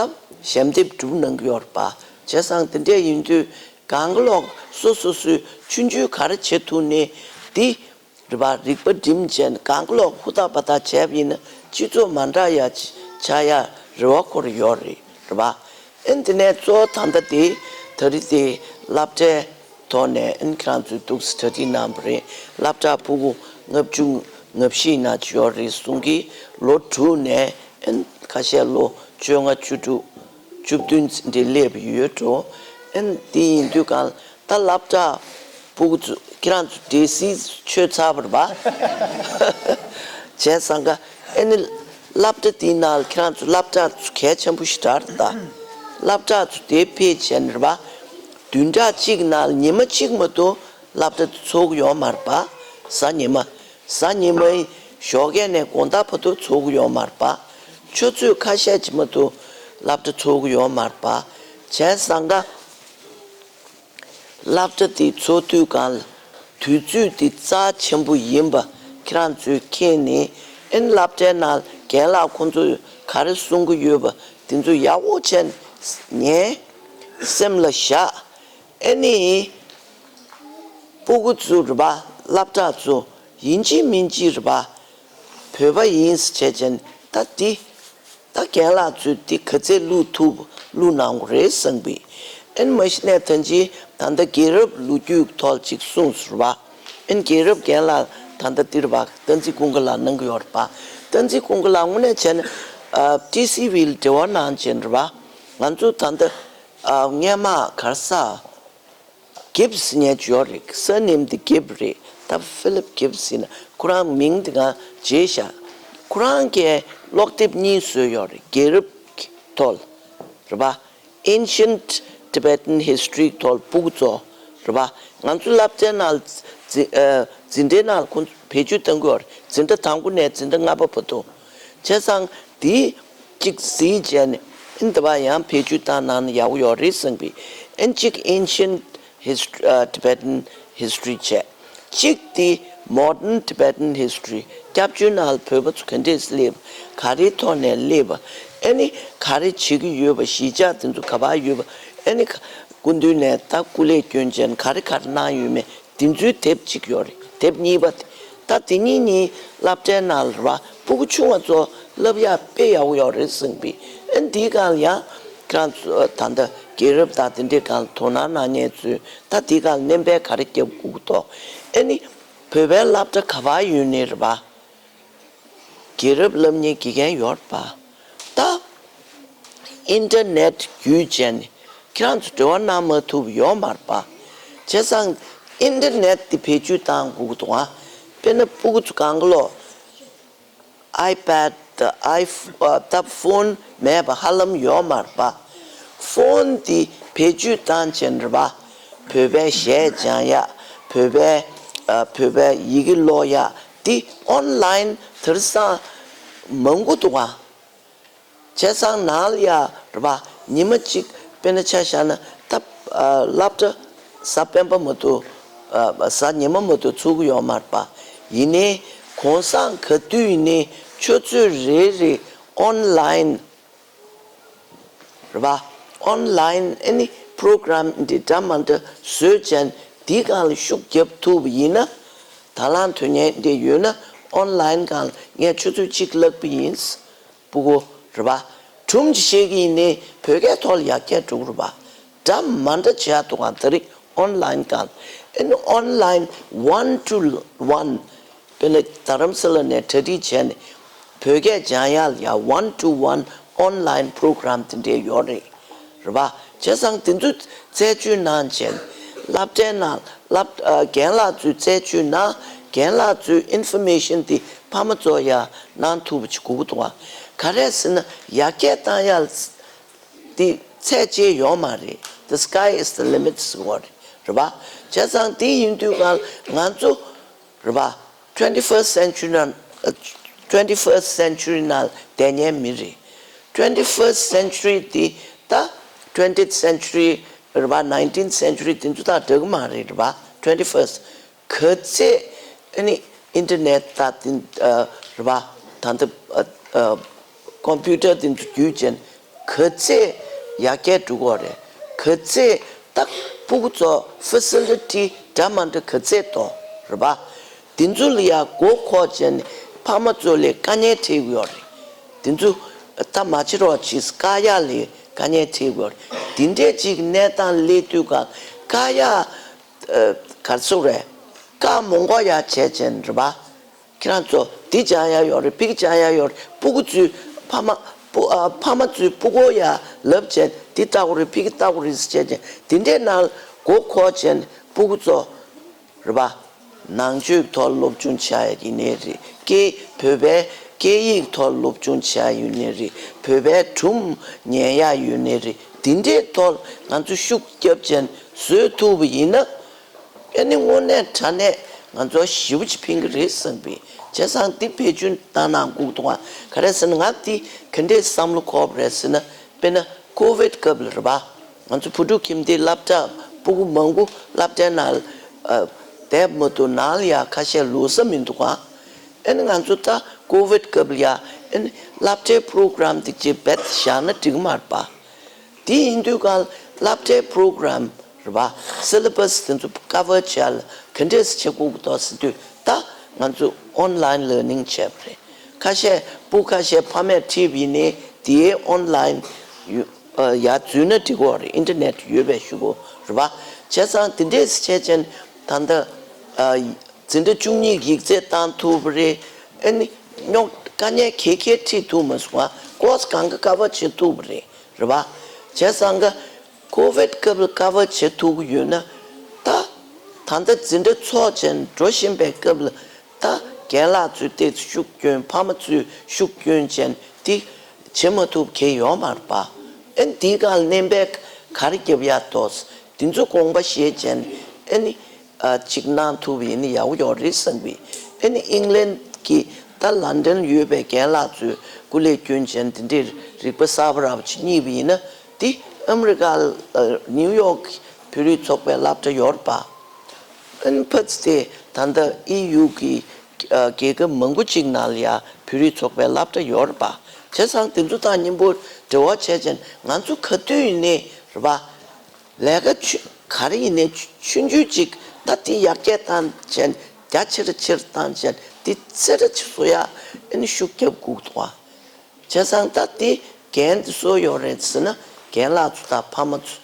ཞལ་འདེབས་སྒྲུབ་གནང་གི་ཡོད་རེད་པ། བྱས་ཙང་དེ་འདྲས་ཡིན་དུས་གང་ག་ལོག་སོ་སོ་སོའི་ཆུང་ཆུང་ག་རེ་བྱེད་ཐུབ་ནས་འདི། རེད་པ། རིག་པ་སྒྲིམ་བྱས་ནས་གང་ག་ལོག་ཧུར་ཐག་པ་ཐག་བྱས་པ་ཡིན་ན་སྤྱི་ཚོགས་མ་འདྲ་ཡ་ཆགས་ཡ་རེ་བ་ཁོ་ར་ཡོད་རེད། རེད་པ། ཨེ་འདི་ནས་གཙོ་བོ་ད་ལྟ་དེ་ད་རེས་དེ་སློབ་གྲྭའི་ཐོག་ནས་ཨེ་ཁྱེད་རང་ཚོས་འདུག་སེ་གྲ་སྒྲིག་གནང་བ་རེད། སློབ་གྲྭ་ཕྲུ་གུ་ལྔ་བཅུ་ང་བཞི་ཡིན་ན་ཅིག་ཡོད་རེད་གསུང་གི། ལོ་དྲུག་ནས་ཨེ་ཁ་ཤས་ལོ་བཅོ་ལྔ་བཅུ་དྲུག་བཅུ་བདུན་འདི་སླེབས་ཡོད་འགྲོ། ཨན་དེ་ཡིན་དུས་གང་ད་སློབ་གྲྭ་སྤུ་གུ་ཚོ་ཁྱེད་རང་ཚོ་འབྲས་སིལ་མཆོད་ཚར་བ་རེད་པ། བྱས་ཙང་ཀ་ཨེ་ནི་སློབ་གྲྭ་དེའི་ནང་ལ་ཁྱེད་རང་ཚོ་སློབ་གྲྭ་ཚོ་གལ་ཆེན་པོ་ཞིག་རེད་ད། སློབ་གྲྭ་ཚོ་དེ་ཕེབས་བྱས་ནས་རེད་པ། བདུན་ཕྲག་གཅིག་ནང་ལ་ཉི་མ་གཅིག་མ་གཏོགས་སློབ་གྲྭ་དེ་ཚོགས་ཀྱི་ཡོད་མ་རེད་པ། གཟའ་ཉི་མ། གཟའ་ཉི་མའི་ཞོགས་ཀས་ནས་དགོང་དག་བར་དུ་ཚོགས་ཀྱི་ཡོད་མ་རེད་པ། ཆུ་ཚོད་ཁ་ཤས་ཅིག་མ་གཏོགས་སློབ་གྲྭ་ཚོགས་ཀྱི་ཡོད་མ་རེད་པ། བྱས་ཙང་ཀ་སློབ་གྲྭ་དེ་ཚོགས་དུས་གང་ལ་དུས་ཚོད་དེ་རྩ་ཆེན་པོ་ཡིན་པ་ཁྱེད་རང་ཚོས་མཁྱེན་ནས། ཨེ་ནི་སློབ་གྲྭའི་ནང་རྒན་ལགས་ཁོང་ཚོས་ག་རེ་གསུང་གི་ཡོད་པ་དེ་ཚོ་ཡག་པོ་བྱས་ནས་ཉན། སེམས་ལ་བཞག་ཨེ་ནི་སྤུ་གུ་ཚོ་རེད་པ། སློབ་གྲྭ་ཚོ་ཡིན་གཅིག་མིན་གཅིག་རེད་པ། བོད་པ་ཡིན་ཟེར་བྱས་ཅན་ད་འདི་ད་རྒན་ལགས་ཚོས་འདི་ག་ཚད་བླུག་ཐུབ་བླུག་གནང་དགོས་རེད་བསམ་པའི། ཨེ་ནི་མ་གཞི་ནས་ད་ཅི་ད་ལྟ་རྒྱལ་རབས་ལོ་རྒྱུས་ཐོག་ཅིག་གསུངས་སོང་རེད་པ། ཨེ་ནི་རྒྱལ་རབས་རྒན་ལགས་ད་ལྟ་འདི་རེད་པ། བསྟན་འཛིན་ཀུན་དགའ་ལགས་གནང་གི་ཡོད་རེད་པ། བསྟན་འཛིན་ཀུན་དགའ་ལགས་དངོས་གནས་བྱས་ན་ཨ་ཊི་སི་ཝི་ལ་འབྲེལ་བ་གནང་བྱས་རེད་པ། ང་ཚོ་ད་ལྟ་ཨ་སྔས་མ་ག་རེ་ཟ། གིབ་སི་ཉེ་ཅོ་རེད། སར་ནེམ་དེ་གིབ་རེད། ད་ཕི་ལིབ་གིབ་སི་ཡིན་ན་ཁོ་རང་མིང་དེ་གང་བརྗེད་ཤག་ཁོ་རང་གིས་ཀློག་དེབ་གཉིས་བཟོས་ཡོད་རེད། རྒྱལ་རབས་ཀྱི་ཐོག་ལ་རེད་པ། Ancient Tibetan History ཐོག་ལ་སྤུ་གུ་ཚོ་རེད་པ། ང་ཚོ་སློབ་གྲྭའི་ནང་ལ་འཛིན་ཨ་འཛིན་གྲྭའི་ནང་ལ་ཁོང་ཚོ་བེད་སྤྱོད་གཏང་གི་ཡོད་རེད། འཛིན་གྲྭ་དང་པོ་ནས་འཛིན་གྲྭ་ལྔ་པ་བར་དུ། བྱས་ཙང་འདི་གཅིག་གཟིགས་བྱས་ནས་ཨིན་ད་བ་ཡང་བེད་སྤྱོད་བཏང་གནང་ན་ཡག་པོ་ཡོད་རེད་བསམ་པའི། ཨིན་གཅིག་Ancient Hist- ཨ་Tibetan History བྱས། གཅིག་དེ་Modern Tibetan History། སྐྱབས་བཅོལ་ནང་ལ་བོད་པ་ཚོ་ག་འདྲས་སླེབས། ག་རེའི་ཐོག་ནས་སླེབས། ཨ་ནི་ག་རེ་བྱེད་ཀྱི་ཡོད་པ། གཞིས་ཆགས་དེ་ཚོ་ག་པར་ཡོད་པ། ཨ་ནི་སྐུ་མདུན་ནས་ད་སྐུ་ལས་བསྐྱོན་བྱས་ནས་ག་རེ་ག་རེ་གནང་ཡོད་མེད། དེ་ཚོའི་དེབ་གཅིག་ཡོད་རེད། དེབ་གཉིས་པ་དེ། ད་དེ་གཉིས་གཉིས་སློབ་གྲྭའི་ནང་ལ་རེད་པ། སྤུ་གུ་ཆུང་བ་ཚོ་བསླབ་ཡག་དཔེ་ཡག་པོ་ཡོད་རེད་བསམ་པའི། ཨ་ནི་འདིའི་སྒང་ལ་ཡང་ཁྱེད་རང་ཚོ་ད་ལྟ་རྒྱལ་རབས་དང་དེ་འདྲའི་སྒང་ལ་དོ་སྣང་གནང་མཁན་ཚོས་ད་འདིའི་སྒང་ལ་སྣོན་པ་ག་རེ་རྒྱབ་དགོས་ཀྱི་འདུག་ཨ་ནི་བོད་པའི་སློབ་གྲྭ་ག་པར་ཡོད་ནའི་རེད་པ། རྒྱལ་རབས་བསླབ་གཉེར་དགེ་རྒན་ཡོད་རེད་པ། ད་ཨིན་ཊར་ནེཊ་བརྒྱུད་བྱས་ནས་ཁྱེད་རང་ཚོ་འབྲེལ་བ་གནང་མ་ཐུབ་ཡོད་མ་རེད་པ། བྱས་ཙང་ཨིན་ཊར་ནེཊ་དེ་བེད་སྤྱོད་གཏང་དགོས་ཀྱི་འདུག་ཨ། དཔེར་ན་སྤུ་གུ་ཚོ་གང་ག་ལོ་ཨའི་པེཌ་ཨའི་ཕོ- ཨ་ད་ཕོན་མེད་པ་ཧ་ལམ་ཡོད་མ་རེད་པ། ཕོན་དེ་བེད་སྤྱོད་བཏང་བྱས་རེད་པ། བོད་པའི་གཞས་སྦྱང་ཡག་བོད་པའི་ཨ་བོད་པའི་ཡི་གེ་ཀློག་ཡག་དེ་ཨོན་ལའིན་དེང་སང་མང་པོ་འདུག་ཨ། བྱས་ཙང་ནང་ལ་ཡ་རེད་པ། ཉི་མ་གཅིག་དཔེར་ན་ཆ་བཞག་ན་ད་ཨ་སློབ་གྲྭ་གཟའ་སྤེན་པ་མ་གཏོགས་ཨ་གཟའ་ཉི་མ་མ་གཏོགས་ཚུགས་ཀྱི་ཡོད་མ་རེད་པ། ཡིན་ནའི་གུང་སེང་ག་དུས་ཡིན་ནའི་ཆུ་ཚོད་རེ་རེ་ཨོན་ལའིན་རེད་པ། ཨོན་ལའིན་ཨ་ནི་པོ་རོ་གྷ་རམ་འདི་འདྲ་མི་འདྲ་བཟོས་བྱས་འདིའི་སྒང་ལ་ཤུགས་རྒྱབ་ཐུབ་པ་ཡིན་ན། དང་བླངས་དོན་གཉེར་འདི་ཡོད་ན་ཨོན་ལའིན་སྒང་ལ་ངས་ཆུ་ཚོད་གཅིག་བརླག་པ་ཡིན། སྤུ་གུ་རེད་པ། སྒྲུང་ཅིག་བཤད་ཀྱི་ཡིན་ནའི་བོད་སྐད་ཐོག་ལ་ཡར་རྒྱས་འགྲོ་གི་རེད་པ། འདྲ་མི་འདྲ་བྱེད་ཡག་འདུག་ག་ད་རེས་ཨོན་ལའིན་སྒང་། ཨ་ནི་ཨོན་ལའིན་ཝན་ཊུ་ཝན། དཔེར་ན་རྡ་རམ་ས་ལ་ནས་གྲ་སྒྲིག་བྱས་ནས་བོད་སྐད་སྦྱང་ཡག་ལ་ཡ་ཝན་ཊུ་ཝན་ཨོན་ལའིན་པོ་རོ་གྷ་རམ་དེ་འདྲས་ཡོད་རེད། རེད་པ། བྱས་ཙང་དེ་ཚོ་རྩད་གཅོད་གནང་བྱས་སློབ་གྲྭའི་ནང་སློབ་ཨ་རྒན་ལགས་ཚོས་རྩད་གཅོད་གནང་། རྒན་ལགས་ཚོས་ཨིན་ཕོར་མེ་ཤན་དེ་ཕ་མ་ཚོ་ཡར་གནང་ཐུབ་པ་ཅིག་དགོས་ཀྱི་འདུག་ག་ག་རེ་ཟེར་ན་ཡར་རྒྱས་བཏང་ཡག་དེ་ཚད་ཅིག་ཡོད་མ་རེད། The sky is the limit ཟེར་བ་རེད། རེད་པ། བྱས་ཙང་དེ་ཡིན་དུས་གང་ང་ཚོ་རེད་པ། twenty first century ནང་twenty first century ནང་བསྡད་མཁན་མི་རེད། twenty first century དེ་ད་twentieth century རེད་པ། nineteenth century དེ་ཚོ་དང་འདྲ་གི་མ་རེད། རེད་པ། twenty first ག་ཚད་ཨ་ནི་ཨིན་ཊར་ནེཊ་དང་དེ་ཨ་རེད་པ། ད་ལྟ་ཨ་ཨ་ཀོམ་པུ་ཊར་དེ་ཚོ་བརྒྱུད་བྱས་ནས་ག་ཚད་ཡར་རྒྱས་འགྲོ་གི་ཡོད་རེད། ག་ཚད་ད་སྤུ་གུ་ཚོ་ཕེ་སི་ལི་ཊི་འདྲ་མི་འདྲ་ག་ཚད་འདུག་རེད་པ། དེ་ཚོ་ལ་ཡ་མགོ་འཁོར་བྱས་ནས་ཕ་མ་ཚོ་ལ་དཀའ་ངལ་འཕྲད་ཀྱི་ཡོད་རེད། དེ་ཚོ་ད་མ་བྱེད་རོགས་བྱེད། བཀག་ཡག་ལ་དཀའ་ངལ་འཕྲད་ཀྱི་ཡོད་རེད། དེ་འདྲས་ཅིག་གནས་སྟངས་སླེབས་དུས་གང་བཀག་ཡག་ཨ་ག་རེ་ཟེར་དགོས་རེད། བཀག་མ་དགོས་ཡག་བྱས་བྱས་ནས་རེད་པ། ཁྱེད་རང་ཚོ་འདི་སྦྱང་ཡག་ཡོད་རེད། ཕ་གི་སྦྱང་ཡག་ཡོད་རེད། སྤུ་གུ་ཚོའི་ཕ་མ་ སྤུ་ཨ་ཕ་མ་ཚོས་སྤུ་གུ་ཡ་ལབ་བྱས་འདི་ལྟ་བུ་རེད་ཕ་གི་ལྟ་བུ་རེད་ཟེར་བྱས་བྱས་འདི་འདྲའི་ནང་མགོ་འཁོར་བྱས་སྤུ་གུ་ཚོ་རེད་པ། ནང་ཆོས་ཐོག་སློབ་སྦྱོང་བྱ་ཡ་ཡིན་ནའི་རེད། སྐད་བོད་པའི་སྐད་ཡིག་ཐོག་སློབ་སྦྱོང་བྱ་ཡ་ཡིན་ནའི་རེད། བོད་པའི་སྒྲུང་ཉན་ཡ་ཡིན་ནའི་རེད། འདི་འདྲའི་ཐོག་ང་ཚོ་ཤུགས་རྒྱབ་བྱས་བཟོས་ཐུབ་པ་ཡིན་ན། ཨེ་ནི་དངོས་གནས་དྲང་གནས་ང་ཚོ་ཞེ་པོ་ཅིག་ཕན་གྱི་རེད་བསམ་པའི་བྱས་ཙང་འདི་བེད་སྤྱོད་བཏང་གནང་དགོས་འདུག་ག་ག་རེ་ཟེར་ན་ང་འདི་ག་འདྲའི་བསམ་བློ་འཁོར་བ་རེད་ཟེར་ན། དཔེར་ན་ཀོ་ཝིད་སྐབས་ལ་རེད་པ། ང་ཚོ་བུ་ཕྲུག་ཁྱིམ་སྡེའི་སློབ་གྲྭ་སྤུ་གུ་མང་པོ་སློབ་གྲྭའི་ནང་ལ་བསྡད་མ་ཐུབ། ནང་ལ་ཡ་ཁ་ཤས་ལོགས་ས་མི་འདུག་ག་ཨེ་ནི་ང་ཚོ་ད་ཀོ་ཝིད་སྐབས་ལ་ཡ་ཨེ་ནི་སློབ་གྲྭའི་པོ་རོ་གྷ་རམ་དེ་ཅིག་རྦད་བཞག་ན་འགྲིག་གི་མ་རེད་པ། དེ་ཡིན་དུས་གང་སློབ་གྲྭའི་པོ་རོ་གྷ་རམ་རེད་པ། སི་ལེ་བྷ་སི་དེ་ཚོ་ཀ་བར་བྱས་ལ་ག་འདྲས་སེ་བྱེད་དགོས་ཀྱི་འདུག་ཟེར་དུས་ད་ང་ཚོ་ཨོན་ལའིན་ལར་ནིང་བྱས་པ་རེད། ཁ་ཤས་སྤུ་ཁ་ཤས་ཕ་མས་ཁྲིད་པ་ཡིན་ནའི་དེའི་ཨོན་ལའིན་ཡུ་ཨ་ཡར་འཛུལ་ན་འགྲིག་གི་རེད། ཨིན་ཊར་ནེཊ་ཡོད་པའི་གཞུག་གུ་རེད་པ། བྱས་ཙང་དེ་འདྲས་སེ་བྱས་ཙང་ད་ལྟ་ཨ་འཛིན་གྲྭ་བཅུ་གཉིས་ཡིག་ཚད་བཏང་ཐུབ་པ་རེད། ཨ་ནི་རྙོག་དཀའ་ངལ་ག་གེ་ཁྲིད་ཐུབ་མ་སོང་ང་ཀོ་སི་གང་ག་ཀ་བར་བྱེད་ཐུབ་པ་རེད། རེད་པ། བྱས་ཙང་ཀ་ཀོ་ཝིད་སྐབས་ལ་ཀ་བར་བྱེད་ཐུབ་ཀྱི་ཡོད་ན། ད་ད་ལྟ་འཛིན་གྲྭ་ཚོགས་བྱས་འགྲོ་བཞིན་པའི་སྐབས་ལ་ད་རྒན་ལགས་ཚོས་ཏོག་ཙམ་ཤུགས་སྐྱོན། ཕ་མ་ཚོས་ཤུགས་སྐྱོན་བྱས་འདི་བྱེད་མ་ཐུབ་མཁན་ཡོད་མ་རེད་པ། ཨེ་འདིའི་སྒང་ལ་སྣོན་པ་ག་རེ་རྒྱབ་ཡག་འདུག་འདི་ཚོ་དགོངས་པ་བཞེས་བྱས་ཨེ་ནི། ཨ་གཅིག་གནང་ཐུབ་པ་ཡིན་ན་ཡག་པོ་ཡོད་རེད་བསམ་པའི། ཨ་ནི་ཨིང་ལན་གྱི་ད་ལན་ཌན་ཡོད་པའི་རྒན་ལགས་ཚོས་སྐུ་ལས་བསྐྱོན་བྱས་འདི་འདྲའི་རིག་པ་གསར་པ་རབ་ཅིག་རྙེད་པ་ཡིན་ན། འདི་ཨ་མི་རི་ཀ་ཨ་ནིའུ་ཡོག་གི་བོད་རིགས་ཚོགས་པའི་སློབ་གྲྭ་ཡོད་རེད་པ། ཨ་ནི་ཕ་ཙི་དེ་ད་ལྟ་ཨི་ཡུ་གི་ཨ་རྒྱལ་ཁབ་མང་པོ་ཅིག་ནང་ལ་ཡ་བོད་རིགས་ཚོགས་པའི་སློབ་གྲྭ་ཡོད་རེད་པ། བྱས་ཙང་དེ་ཚོ་དང་མཉམ་པོ་འབྲེལ་བ་བྱས་བྱས་ང་ཚོ་ག་དུས་ཡིན་ནའི་རེད་པ། ལས་ཀ་ཆུ་ག་རེ་ཡིན་ནའི་ཆུ་ཆུང་ཆུང་ཅིག་ད་དེ་ཡར་རྒྱས་བཏང་བྱས་རྒྱ་ཆེ་རུ་ཆེ་རུ་བཏང་བྱས་དེ་ཚེ་ར་ཆེ་བཟོ་ཡ་ཨ་ནི་ཤུགས་རྒྱབ་དགོས་འདུག་ག་བྱས་ཙང་ད་དེ་འགན་དེ་སུ་ཡོད་རེད་ཟེར་ན་རྒན་ལགས་ཚོ་དང་ཕ་མ་ཚོ་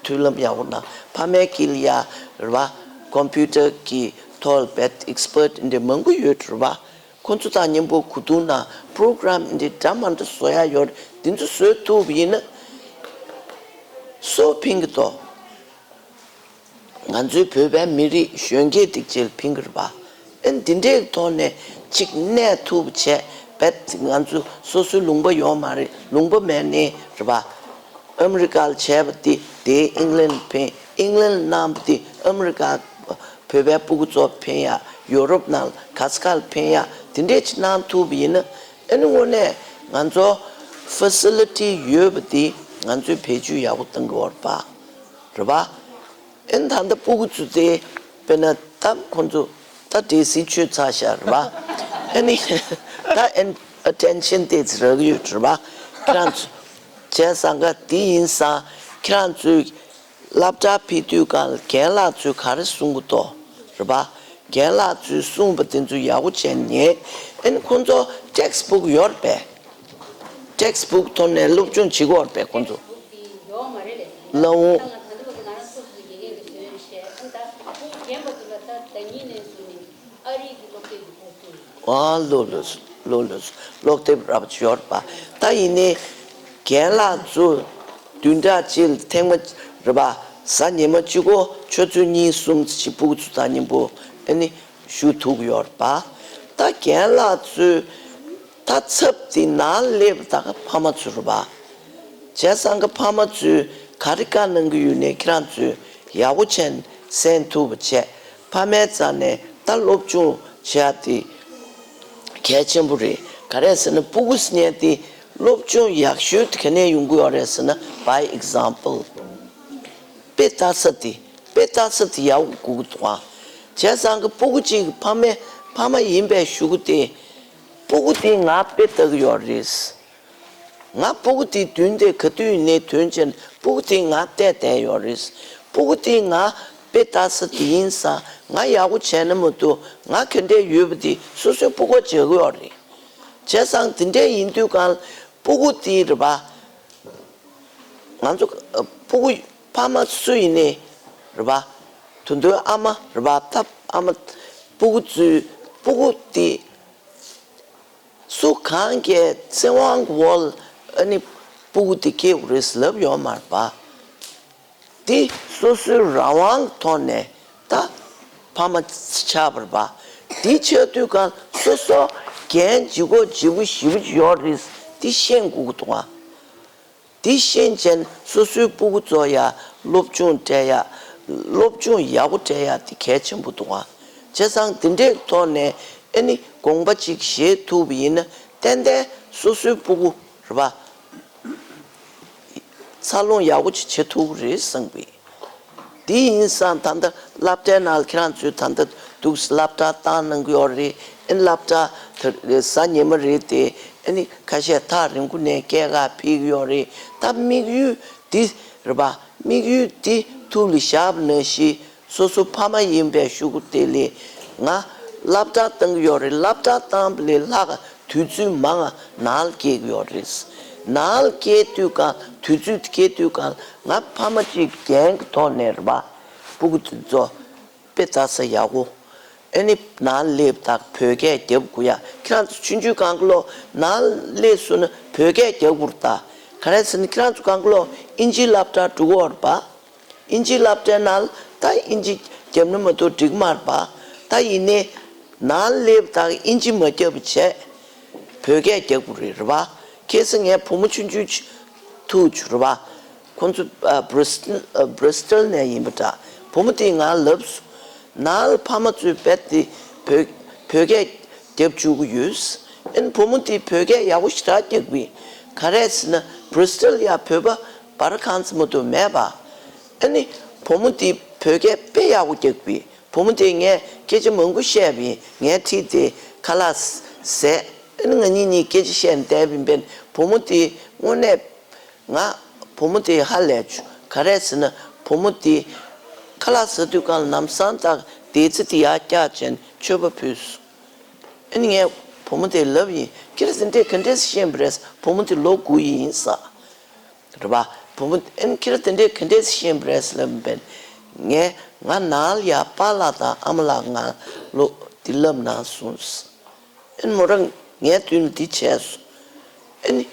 མཐུན་ལམ་ཡག་པོ་གནང་། ཕ་མའི་དཀྱིལ་ལ་ཡ་རེད་པ། ཀོམ་པུ་ཊར་གྱི་ཐོག་ལ་རྦད་ཨེག་སི་པར་ཊི་འདི་མང་པོ་ཡོད་རེད་པ། ཁོ་ཚོ་དང་མཉམ་པོ་གོ་བསྡུར་ན་པོ་རོ་གྷ་རམ་འདི་འདྲ་མ་འདྲ་བཟོ་ཡ་ཡོད་རེད། འདི་ཚོ་བཟོ་ཐུབ་པ་ཡིན་ན་སུ་ཕན་གྱི་འདུག་ང་ཚོའི་བོད་པའི་མི་རིགས་གཞོན་སྐྱེས་འདི་ཚོ་ལ་ཕན་གྱི་རེད་པ། ཨེ་འདི་འདྲའི་ཐོག་ནས་གཅིག་གནས་ཐུབ་པ་བྱས་རྦད་ང་ཚོ་སོ་སོའི་ལུང་པ་ཡོད་མ་རེད། ལུང་པ་མེད་ནའི་རེད་པ། ཨ་མི་རི་ཀ་ལ་བྱས་པ་དེ་དེ་ཨིང་ལན་ལ་ཕན། ཨིང་ལན་ལ་གནང་བ་དེ་ཨ་མི་རི་ཀ་བོད་པའི་སྤུ་གུ་ཚོ་ཕན་ཡ། ཡོ་རོབ་ནང་ལ་ག་ས་ག་ལ་ཕན་ཡ། དེ་འདྲས་ཅིག་གནང་ཐུབ་པ་ཡིན་ན་ཨ་ནི་དངོས་གནས་ང་ཚོ་ཕ་སི་ལི་ཊི་ཡོད་པ་དེ་ང་ཚོས་བེད་སྤྱོད་ཡག་པོ་གཏང་གི་ཡོད་རེད་པ། རེད་པ། ཨེ་ད་ལྟ་སྤུ་གུ་ཚོ་དེ་དཔེར་ན་ད་ཁོང་ཚོ་ད་འདྲེ་སིལ་མཆོད་ཚར་ཤག་རེད་པ། ཨ་ནི་ད་ཨེ་ཨ་ཊེན་ཤན་ཏོག་ཙམ་རག་གི་ཡོད་རེད་པ། ཁྱེད་རང་ཚོ་བྱས་ཙང་ཀ་དེ་ཡིན་ཙང་ཁྱེད་རང་ཚོས་སློབ་གྲྭ་ཕེབས་དུས་སྒང་ལ་རྒན་ལགས་ཚོས་ག་རེ་གསུང་གི་འདུག་རེད་པ། རྒན་ལགས་ཚོས་གསུངས་པ་དེ་ཚོ་ཡག་པོ་བྱས་ཉན། ཨ་ནི་ཁོང་ཚོ་ཊེག་སི་བུག་ཡོད་རེད་པས། ཊེག་སི་བུག་ཐོག་ནས་སློབ་སྦྱོང་བྱེད་ཀྱི་ཡོད་རེད་པས་ཁོང་ཚོ། ལའོ། ཨ་ལོ་ལོ་ལོ་ལོ་ཀློག་དེབ་རབ་ཅིག་ཡོད་རེད་པ། ད་ཡིན་ནའི་རྒན་ལགས་ཚོ་བདུན་ཕྲག་གཅིག་ལ་ཐེངས་མ་རེད་པ། གཟའ་ཉི་མ་གཅིག་གོ་ཆུ་ཚོད་གཉིས་གསུམ་ཙམ་ཅིག་སྤུ་གུ་ཚོ་དང་མཉམ་པོ་ཨ་ནི་ཞུགས་ཐུབ་ཀྱི་ཡོད་རེད་པ། ད་རྒན་ལགས་ཚོས་ད་ཚབ་དེ་ནང་སླེབས་པ་ད་ག་ཕ་མ་ཚོ་རེད་པ། བྱས་ཙང་གི་ཕ་མ་ཚོས་ག་རེ་བཀའ་གནང་གི་ཡོད་ནའི་ཁྱེད་རང་ཚོས་ཡག་པོ་བྱས་ནས་གསན་ཐུབ་པ་བྱས། ཕ་མའི་རྩ་ནས་ད་སློབ་སྦྱོང་བྱེད་ཡ་དེ་གལ་ཆེན་པོ་རེད། ག་རེ་ཟེར་ན་སྤུ་གུ་ཟེར་མཁན་དེ་སློབ་སྦྱོང་ཡག་ཤོས་དེ་ག་ནས་ཡོང་གི་ཡོད་རེད་ཟེར་ན་by example། དཔེ་ལྟ་ས་དེ་དཔེ་ལྟ་ས་དེ་ཡག་པོ་དགོས་ཀྱི་འདུག་ཨ། བྱས་ཙང་གི་སྤུ་གུ་གཅིག་གི་ཕ་མའི་ཕ་མ་ཡིན་པའི་གཞུག་གུ་དེ་སྤུ་གུ་དེ་ང་དཔེ་ལྟ་གི་ཡོད་རེད། ང་སྤུ་གུ་དེའི་མདུན་དེ་ག་དུས་ཡིན་ནའི་ཐོན་བྱས་ནས་སྤུ་གུ་དེ་ང་བལྟས་བསྡད་ཡོད་རེད། སྤུ་གུ་དེ་ང་དཔེ་ལྟ་ས་དེ་ཡིན་ཙང་ང་ཡག་པོ་བྱས་ན་མ་གཏོགས་ང་ག་འདྲས་ཡོད་པ་དེ་སོ་སོའི་སྤུ་གུ་མཇལ་གི་ཡོད་རེད། བྱས་ཙང་དེ་འདྲས་ཡིན་དུས་གང་སྤུ་གུ་དེ་རེད་པ། ང་ཚོ་སྤུ་གུ་ཕ་མ་སུ་ཡིན་ནའི་རེད་པ། དུ་དུའི་ཨ་མ་རེད་པ། ད་ཨ་མ་སྤུ་གུ་ཚོའི་སྤུ་གུ་དེ། སུ་གང་གིས་བཙན་དབང་གི་འོག་ལ་ ཨ་ནི་སྤུ་གུ་དེ་སྐྱེ་དགོས་རེད་ལབ་ཡོད་མ་རེད་པ། དེ་སོ་སོའི་རང་དབང་གི་ཐོག་ནས་ད་ཕ་མ་ཆགས་པ་རེད་པ། དེ་ཆགས་དུས་གང་སོ་སོ་འགན་ལྗིད་ཁོག་ལྗིད་པོ་ཞེ་པོ་ཅིག་ཡོད་རེད། དེ་ཤེས་དགོས་ཀྱི་འདུག་ཨ། དེ་ཤེས་བྱས་ནས་སོ་སོའི་སྤུ་གུ་ཚོ་ཡ་སློབ་སྦྱོང་སྤྲད་ཡ། སློབ་སྦྱོང་ཡག་པོ་སྤྲད་ཡ་དེ་གལ་ཆེན་པོ་འདུག་ཨ། བྱས་ཙང་དེ་འདྲའི་ཐོག་ནས་ཨ་ནི་དགོངས་པ་གཅིག་བཞེས་ཐུབ་པ་ཡིན་ན་ཏན་ཏན་སོ་སོའི་སྤུ་གུ་རེད་པ། འཚར་ལོངས་ཡག་པོ་ཅིག་བྱེད་ཐུབ་ཀྱི་རེད་བསམ་གི། དེ་ཡིན་ཙང་ད་ལྟ་སློབ་གྲྭའི་ནང་ལ་ཁྱེད་རང་ཚོས་ད་ལྟ་འདུག་སློབ་གྲྭ་བཏང་གནང་གི་ཡོད་རེད། ཨ་ནི་སློབ་གྲྭ་དེ་གཟའ་ཉི་མ་རེད་དེ། ཨ་ནི་ཁ་ཤས་ཐག་རིང་པོ་ནས་སྐྱེལ་ག་ཕེབས་ཀྱི་ཡོད་རེད། ད་དམིགས་ཡུལ་འདི་རེད་པ། དམིགས་ཡུལ་འདི་ཐུགས་ལ་བཞག་པ་ནང་བཞིན། སོ་སོ་ཕ་མ་ཡིན་པའི་ཤུགས་དེ་ལས་ང་སློབ་གྲྭ་བཏང་གི་ཡོད་རེད། སློབ་གྲྭ་བཏང་བ་ལས་ལྷག་དུས་ཚོད་མང་ང་ནང་ལ་སྐྱེལ་གི་ཡོད་རེད། ནང་ལ་སྐྱེལ་དུས་གང་དུས་ཚོད་སྐྱེལ་དུས་གང་ང་ཕ་མ་གཅིག་འགན་གྱི་ཐོག་ནས་རེད་པ། སྤུ་གུ་དེ་ཚོ་དཔེ་ལྟ་ས་ཡག་པོ། ཨ་ནི་ནང་ལ་སླེབས་དང་བོད་སྐད་རྒྱབ་དགོས་ཡ། ཁྱེད་རང་ཚོ་ཆུང་ཆུང་སྒང་ག་ལོ་ནང་ལ་སླེབས་སོང་ན་བོད་སྐད་རྒྱབ་དགོས་རེད་ད། ག་རེ་ཟེར་ན་ཁྱེད་རང་ཚོ་སྒང་ག་ལོ་ཨིན་ཇིའི་སློབ་གྲྭ་འགྲོ་གི་ཡོད་རེད་པ། ཨིན་ཇིའི་སློབ་གྲྭའི་ནང་ལ་ད་ཨིན་ཇི་རྒྱབ་ན་མ་གཏོགས་འགྲིག་མ་རེད་པ། ད་ཡིན་ནའི་ནང་སླེབས་དང་ཨིན་ཇི་མ་རྒྱབ་པ་བྱས། བོད་སྐད་རྒྱག་དགོས་རེད་རེད་པ། ཁ་སང་ངའི་བུ་མོ་ཆུང་ཆུང་ཅིག་ཐུག་བྱུང་རེད་པ། ཁོང་ཚོ་ཨ་Bristol ཨ་Bristol ནས་ཡིན་པ་འདྲ། བུ་མོ་དེས་ང་ལབ་སོང་། ནང་ལ་ཕ་མ་ཚོས་རྦད་དེ་བོད་བོད་སྐད་རྒྱབ་བཅུག་གི་ཡོད། ཨ་ནི་བུ་མོ་དེས་བོད་སྐད་ཡག་པོ་ཞེ་དྲག་རྒྱག་གི། ག་རེ་ཟེར་ན་Bristol ཡ་བོད་པ་སྦ་ར་གང་ཙམ་མ་གཏོགས་མེད་པ། ཨ་ནི་བུ་མོ་དེས་བོད་སྐད་དཔེ་ཡག་པོ་རྒྱག་གི། བུ་མོ་དེས་ངས་སྐད་ཆ་མང་པོ་བཤད་པ་ཡིན། ངས་ཁྲིད་དེ་ཁ་ལག་བཟས། ཨ་ནི་ང་གཉིས་གཉིས་སྐད་ཆ་བཤད་ནས་བསྡད་པ་ཡིན་པས་བུ་མོ་དེས་དངོས་གནས། ང་བུ་མོ་དེ་ཧ་ལས་བྱུང་། ག་རེ་ཟེར་ན་བུ་མོ་དེ་ཁ་ལག་ཟ་དུས་སྒང་ལ་ལམ་སང་ད་བདེ་ཚིག་དེ་ཡར་བཀྱག་བྱས་ནས་མཆོད་པ་ཕུལ་སོང་། ཨ་ནི་ངས་བུ་མོ་དེ་ལབ་ཡིན། ཁྱེད་རང་དེ་འདྲས་ག་འདྲས་ཤེས་པ་རེད། བུ་མོ་དེ་ལོ་དགུ་ཡིན་ས་རེད་པ། བུ་མོ་ཨ་ནི་ཁྱེད་རང་དེ་འདྲས་ག་འདྲས་ཤེས་པ་རེད་ལབ་པས། ངས་ང་ནང་ལ་ཡ་པཱ་ལགས་དང་ཨ་མ་ལགས་ང་ལོ་དེ་ལབ་གནང་སོང་། ཨ་ནི་མོ་རང་ངའི་མདུན་ལ་འདི་བྱས་སོང་། ཨ་ནི་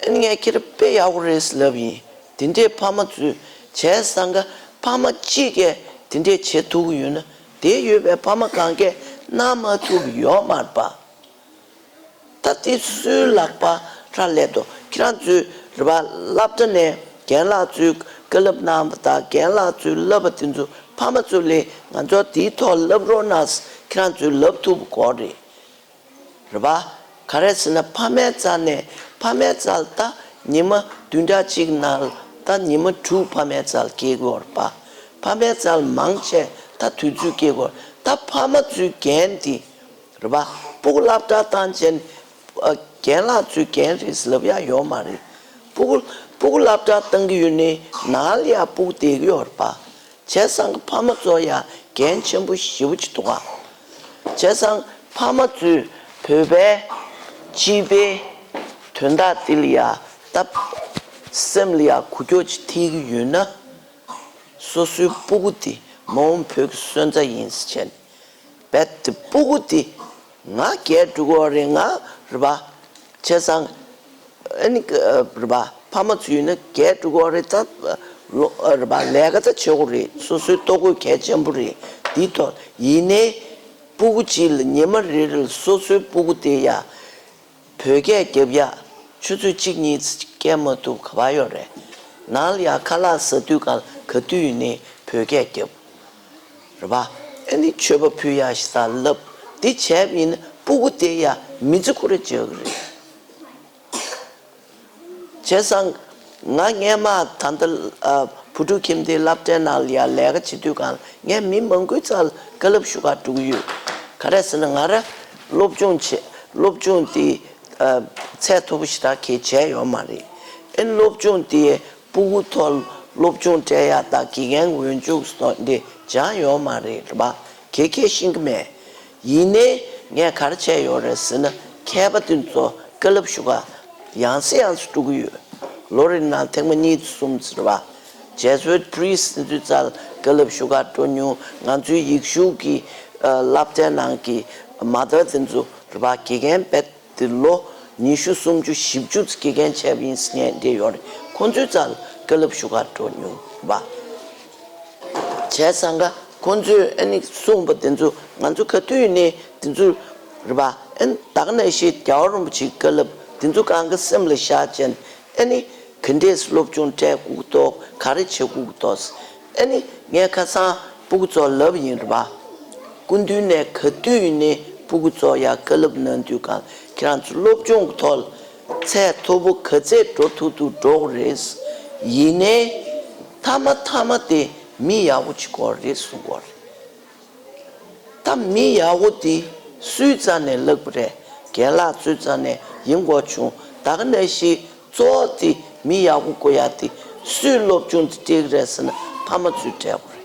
ཨ་ནི་ངས་ཁྱེད་དཔེ་ཡག་པོ་རེད་ལབ་ཡིན། དེ་འདྲས་ཕ་མ་ཚོས་བྱས་ཙང་ཀ་ཕ་མ་གཅིག་གིས་དེ་འདྲས་བྱེད་ཐུབ་ཀྱི་ཡོད་ན་དེ་ཡོད་པའི་ཕ་མ་གང་གས་གནང་མ་ཐུབ་ཀྱི་ཡོད་མ་རེད་པ། ད་དེ་སུའི་ལག་པ་ར་སླེབས་འདུག་ཁྱེད་རང་ཚོའི་རེད་པ་སློབ་གྲྭ་ནས་རྒན་ལགས་ཚོས་བཀའ་སློབ་གནང་བ་དང་རྒན་ལགས་ཚོས་བསླབ་པ་དེ་ཚོ་ཕ་མ་ཚོ་ལས་ང་ཚོ་དེའི་ཐོག་བསླབ་རོགས་གནང་ཁྱེད་རང་ཚོས་ལབ་ཐུབ་དགོས་རེད། རེད་པ། ག་རེ་ཟེར་ན་ཕ་མའི་རྩ་ནས་ཕ་མའི་རྩ་ལ་ད་ཉི་མ་བདུན་ཕྲག་གཅིག་ནང་ལ་ད་ཉི་མ་དྲུག་ཕ་མའི་རྩ་ལ་སྐྱེལ་དགོས་རེད་པ། ཕ་མའི་རྩ་ལ་མང་ཆེ་ད་དུས་ཚོད་སྐྱེལ་དགོས་རེད། ད་ཕ་མ་ཚོའི་འགན་དེ་རེད་པ། སྤུ་གུ་སློབ་གྲྭ་བཏང་བྱས་ནས་རྒན་ལགས་ཚོའི་འགན་རེད་ལབ་ཡ་ཡོད་མ་རེད། སྤུ་གུ་སྤུ་གུ་སློབ་གྲྭ་བཏང་གི་ཡོད་ནའི་ནང་ལ་ཡ་སྤུ་གུ་བསྡད་ཀྱི་ཡོད་རེད་པ། བྱས་ཙང་ཕ་མ་ཚོ་ཡ་འགན་ཆེན་པོ་ཞེ་པོ་ཅིག་འདུག་ག་བྱས་ཙང་ཕ་མ་ཚོས་བོད་པའི་སྤྱི་པའི་དོན་དག་འདི་ལ་ཡ་ད་སེམས་ལ་ཡ་འགུལ་སྐྱོད་ཅིག་ཐེབས་ཀྱི་ཡོད་ན། སོ་སོའི་སྤུ་གུ་དེ་མ་འོངས་བོད་ཀྱི་སོན་རྩ་ཡིན་ཟེར་བྱས་ནས་རྦད་དེ་སྤུ་གུ་དེ་ང་རྒས་འགྲོ་གི་ཡོད་རེད། ང་རེད་པ། བྱས་ཙང་ཨ་ནི་རེད་པ། ཕ་མ་ཚོ་ཡིན་ན་རྒས་འགྲོ་གི་ཡོད་རེད། ད་ལོ་རེད་པ། ལས་ཀ་ད་བྱེད་དགོས་རེད། སོ་སོའི་ལྟོ་གོས་གལ་ཆེན་པོ་རེད། འདིའི་ཐོག་ཡིན་ནའི་སྤུ་གུ་གཅིག་ལ་ཉི་མ་རེ་རེ་ལ་སོ་སོའི་སྤུ་གུ་དེ་ཡ་བོད་སྐད་རྒྱབ་ཡ་ཆུ་ཚོད་གཅིག་གཉིས་སྐྱེལ་མ་ཐུབ་ག་པར་ཡོད་རེད། ནང་ལ་ཡ་ཁ་ལག་ཟ་དུས་སྒང་ག་དུས་ཡིན་ནའི་བོད་སྐད་རྒྱབ། རེད་པ། ཨ་ནི་མཆོད་པ་ཕུལ་ཡ་ཞིག་ད་ལབ། འདི་བྱས་པ་ཡིན་ན་སྤུ་གུ་དེ་ཡ་མི་ཚེ་ཁོ་ར་འཇགས་ཀྱི་རེད། བྱས་ཙང་ང་སྔས་མ་ད་ལྟ་ཨ་བུ་ཕྲུག་ཁྱིམ་སྡེའི་སློབ་གྲྭའི་ནང་ལ་ཡ་ལས་ཀ་བྱེད་དུས་སྒང་ལ་ངས་མི་མང་པོའི་རྩ་ལ་བཀའ་སློབ་ཞུ་ག་འགྲོ་གི་ཡོད། ག་རེ་ཟེར་ན་ང་ར་སློབ་སྦྱོང་བྱེད་སློབ་སྦྱོང་དེ་ཨ་ཚད་མཐོ་པོ་ཞེ་དྲག་གས་བྱས་ཡོད་མ་རེད། ཨ་ནི་སློབ་སྦྱོང་དེ་སྤུ་གུ་ཐོག་སློབ་སྦྱོང་སྤྲད་ཡ་དང་དགེ་རྒན་འོས་སྦྱོང་སོགས་འདི་སྦྱངས་ཡོད་མ་རེད། རེད་པ། ག་གས་ཤེས་ཀྱི་མེད། ཡིན་ནའི་ངས་ག་རེ་བྱས་ཡོད་རེད་ཟེར་ན་མཁས་པ་དེ་ཚོ་བཀའ་སློབ་ཞུ་ག་ཡང་སེ་ཡང་སེ་འགྲོ་གི་ཡོད། ལོ་རེ་ནང་ཐེངས་མ་གཉིས་གསུམ་ཟེར་བ། Jesuit priest དེ་ཚོའི་རྩ་ལ་བཀའ་སློབ་ཞུ་ག་འགྲོ་མྱོང་། ང་ཚོའི་ཡིག་གཞུང་གི་ཨ་སློབ་གྲྭའི་ནང་གི་མ་དར་དེ་ཚོ་རེད་པ། དགེ་རྒན་རྦད་དེ་ལོ་ ཉི་ཤུ་སུམ་ཅུ་བཞི་བཅུ་ཙམ་དགེ་རྒན་བྱས་པ་ཡིན་ཟེར་མཁན་དེ་ཡོད་རེད། ཁོང་ཚོའི་རྩ་ལ་བཀའ་སློབ་ཞུ་གར་འགྲོ་མྱོང་བ། བྱས་ཙང་ཀ་ཁོང་ཚོས་ཨ་ནི་གསུངས་པ་དེ་ཚོ་ང་ཚོ་ག་དུས་ནས་དེ་ཚོ་རེད་པ། ཨ་ནི་ད་ག་ནང་བཞིན་རྒྱལ་བ་རིན་པོ་ཆེའི་བཀའ་སློབ་དེ་ཚོ་གང་ག་སེམས་ལ་བཞག་བྱས་ནས་ཨ་ནི་ག་འདྲས་སློབ་སྦྱོང་སྤྲད་དགོས་ཀྱི་འདུག་ག་རེ་བྱེད་དགོས་ཀྱི་འདུག་ཨ་ནི་ངས་ཁ་སང་སྤུ་གུ་ཚོར་ལབ་ཡིན་རེད་པ། སྐུ་མདུན་ནས་ག་དུས་ནས་སྤུ་གུ་ཚོར་ཡ་བཀའ་སློབ་གནང་དུས་གང་ཁྱེད་རང་ཚོ་སློབ་སྦྱོང་གི་ཐོག་ལ་ཚད་མཐོ་པོ་ག་ཚད་འགྲོ་ཐུབ་ཐུབ་འགྲོ་གི་རེད། ཡིན་ནའི་མཐའ་མ་མཐའ་མ་དེ་མི་ཡག་པོ་ཅིག་དགོས་རེད་གསུང་གི་ཡོད་རེད། ད་མི་ཡག་པོ་དེ་སུའི་རྩ་ནས་ལྷག་པ་རེད། རྒན་ལགས་ཚོའི་རྩ་ནས་ཡིན་དགོས་བྱུང་། ད་ག་ནང་བཞིན་གཙོ་བོ་དེ་མི་ཡག་པོ་དགོས་ཡ་དེ་སུས་སློབ་སྦྱོང་དེ་སྤྲད་ཀྱི་རེད་ཟེར་ན་ཕ་མ་ཚོས་སྤྲད་དགོས་རེད།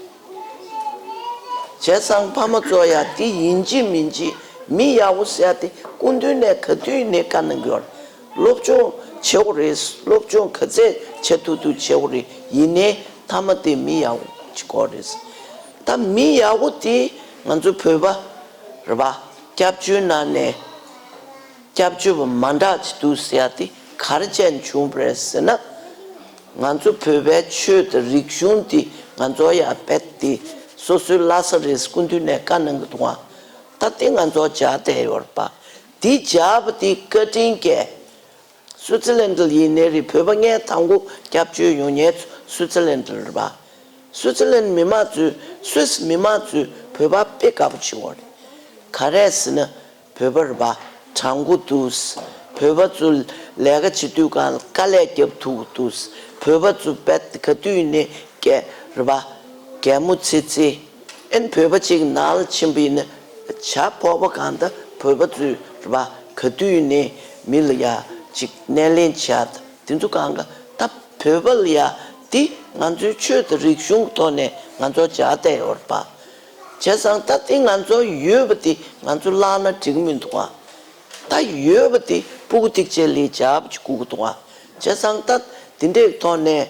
བྱས་ཙང་ཕ་མ་ཚོ་ཡ་དེ་ཡིན་གཅིག་མིན་གཅིག་མི་ཡག་པོ་ཟེར་ཡ་དེ་སྐུ་མདུན་ནས་ག་དུས་ནས་བཀའ་གནང་གི་ཡོད་རེད། སློབ་སྦྱོང་བྱེད་དགོས་རེད། སློབ་སྦྱོང་ག་ཚད་བྱེད་ཐུབ་ཐུབ་བྱེད་དགོས་རེད། ཡིན་ནའི་མཐའ་མ་དེ་མི་ཡག་པོ་ཅིག་དགོས་རེད། ད་མི་ཡག་པོ་དེ་ང་ཚོ་བོད་པ་རེད་པ། སྐྱབས་བཅོལ་ནང་ནས་སྐྱབས་བཅོལ་བ་མ་འདྲ་ཅིག་འདུག་ཟེར་ཡ་དེ་ག་རེ་བྱས་ནས་བྱུང་བ་རེད་ཟེར་ན། ང་ཚོ་བོད་པའི་ཆོས་དང་རིག་གཞུང་དེ་ང་ཚོ་ཡ་རྦད་དེ་སོ་སོའི་བླ་གཟའ་རེད། སྐུ་མདུན་ནས་བཀའ་གནང་གི་འདུག་ག་ད་དེ་ང་ཚོ་སྦྱར་བསྡད་ཡོད་རེད་པ། དེ་སྦྱར་བ་དེ་བཀའ་དྲིན་གྱིས། སུའུ་ཙི་ལན་ཌི་ལ་ཡིན་ནའི་རེད། བོད་པ་སྔས་དང་པོ་སྐྱབས་བཅོལ་ཡོང་མཁན་ཚོ་སུའུ་ཙི་ལན་ཌི་ལ་རེད་པ། སུའུ་ཙི་ལན་ཌི་མི་མང་ཚོས་སུད་སི་མི་མང་ཚོས་བོད་པ་དཔེ་དགའ་པོ་བྱེད་ཀྱི་ཡོད་རེད། ག་རེ་ཟེར་ན་བོད་པ་རེད་པ། དྲང་པོ་འདུག་བོད་པ་ཚོ་ལས་ཀ་བྱེད་དུས་གང་ལ་དཀའ་ལས་རྒྱབ་ཐུབ་ཀྱི་འདུག་བོད་པ་ཚོ་རྦད་དེ་ག་དུས་ཡིན་ནའི་སྐད་རེད་པ། གད་མོ་ཚིག་ཚིག་ཨན་བོད་པ་གཅིག་ནང་ལ་ཕྱིན་པ་ཡིན་ན་བྱ་ཕོར་པ་གང་ལྟར་བོད་པ་ཚོས་རེད་པ། ག་དུས་ཡིན་ནའི་མི་ལ་ཡ་གཅིག་སྣེ་ལེན་བྱ་དེ་ཚོ་གང་ག་ད་བོད་པ་ལ་ཡ་དེ་ང་ཚོའི་ཆོས་དང་རིག་གཞུང་གི་ཐོག་ནས་ང་ཚོ་སྦྱར་བསྡད་ཡོད་རེད་པ། བྱས་ཙང་ད་དེ་ང་ཚོ་ཡོད་པ་དེ་ང་ཚོ་བརླག་ན་འགྲིག་མི་འདུག་ག་ད་ཡོད་པ་དེ་སྤུ་གུ་ཐིག་ཆེ་ལས་བྱ་བ་ཅིག་དགོས་ཀྱི་འདུག་ཨ། བྱས་ཙང་ད་དེ་འདྲའི་ཐོག་ནས་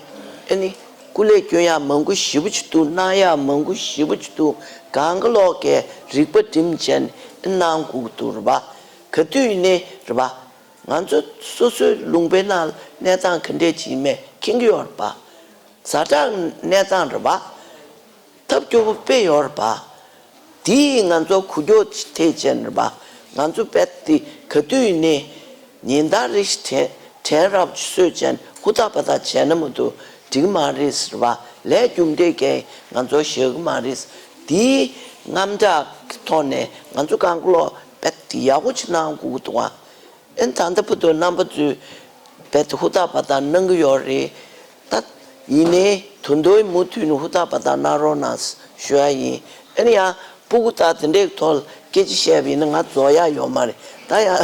ཨ་ནི་སྐུ་ལས་སྐྱོན་ཡག་མང་པོ་ཞེ་པོ་ཅིག་འདུག་གནང་ཡག་མང་པོ་ཞེ་པོ་ཅིག་འདུག་གང་ག་ལོག་གིས་རིག་པ་སྒྲིམ་བྱས་ནས་གནང་དགོས་ཀྱི་འདུག་རེད་པ། ག་དུས་ཡིན་ནའི་རེད་པ། ང་ཚོ་སོ་སོའི་ལུང་པའི་ནང་གནས་སྟངས་ག་འདྲས་ཅིག་ཡིན་མེད་མཁྱེན་གྱི་ཡོད་རེད་པ། ཛ་དྲག་གནས་སྟངས་རེད་པ། ཐབས་སྐྱོ་པོ་དཔེ་ཡོད་རེད་པ། དེ་ཡིས་ང་ཚོ་འགུལ་སྐྱོད་ཅིག་ཐེབས་བྱས་ནས་རེད་པ། ང་ཚོ་རྦད་དེ་ག་དུས་ཡིན་ནའི་ཉིན་ལྟར་རེ་བཞིན་དྲན་དྲན་རབས་ཅིག་གསོས་བྱས་ནས་ཧུར་ཐག་འབད་ཐག་བྱས་ན་མ་གཏོགས་འགྲིག་མ་རེད་ཟེར་བ། ལས་རྒྱུ་འབྲས་ཀྱིས་ང་ཚོ་ཞེད་གི་མ་རེད། དེའི་དངངས་སྐྲག་གི་ཐོག་ནས་ང་ཚོ་གང་ག་ལོག་རྦད་དེ་ཡག་པོ་ཅིག་གནང་དགོས་ཀྱི་འདུག་ཨ། ཨན་ད་ལྟ་བར་དུ་རྣམ་པ་ཚོས་རྦད་དེ་ཧུར་ཐག་འབད་ཐག་གནང་གི་ཡོད་རེད། ད་ཡིན་ནའི་ད་དུང་མུ་མཐུད་ནས་ཧུར་ཐག་འབད་ཐག་གནང་རོགས་གནང་ཞུ་ཡ་ཡིན། ཨ་ནི་ཡང་སྤུ་གུ་དང་དེ་འདྲའི་ཐོག་ལ་སྐད་ཆ་བཤད་པ་ཡིན་ན་ང་རྫོགས་ཡ་ཡོད་མ་རེད། ད་ཡང་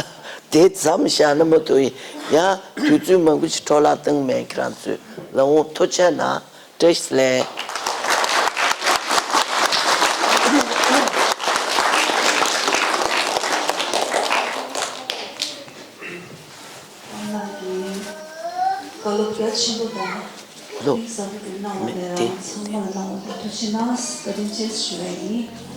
དེ་མཚམས་བཞག་ན་མ་གཏོགས་ཡང་དུས་ཚོད་མང་པོ་ཞིག་འཕྲོ་བརླག་བཏང་མེད། ཁྱེད་རང་ཚོས་ལགས་འོང་། ཐུགས་རྗེ་གནང་། བཀྲ་ཤིས་བདེ་ལེགས། ལགས་ཀྱིས་བཀའ་སློབ་རྒྱ་ཆེན་པོ་དང་ལོ་གཏིང་ཟབ་པོ་དེ་གནང་བ་མེད་དེ་དེ་རང་ཚང་མ་ལ་གནང་བ་དེ་ཐུགས་རྗེ་གནང་། བཀའ་དྲིན་ཆེ་ཞུ་བ་ཡིན།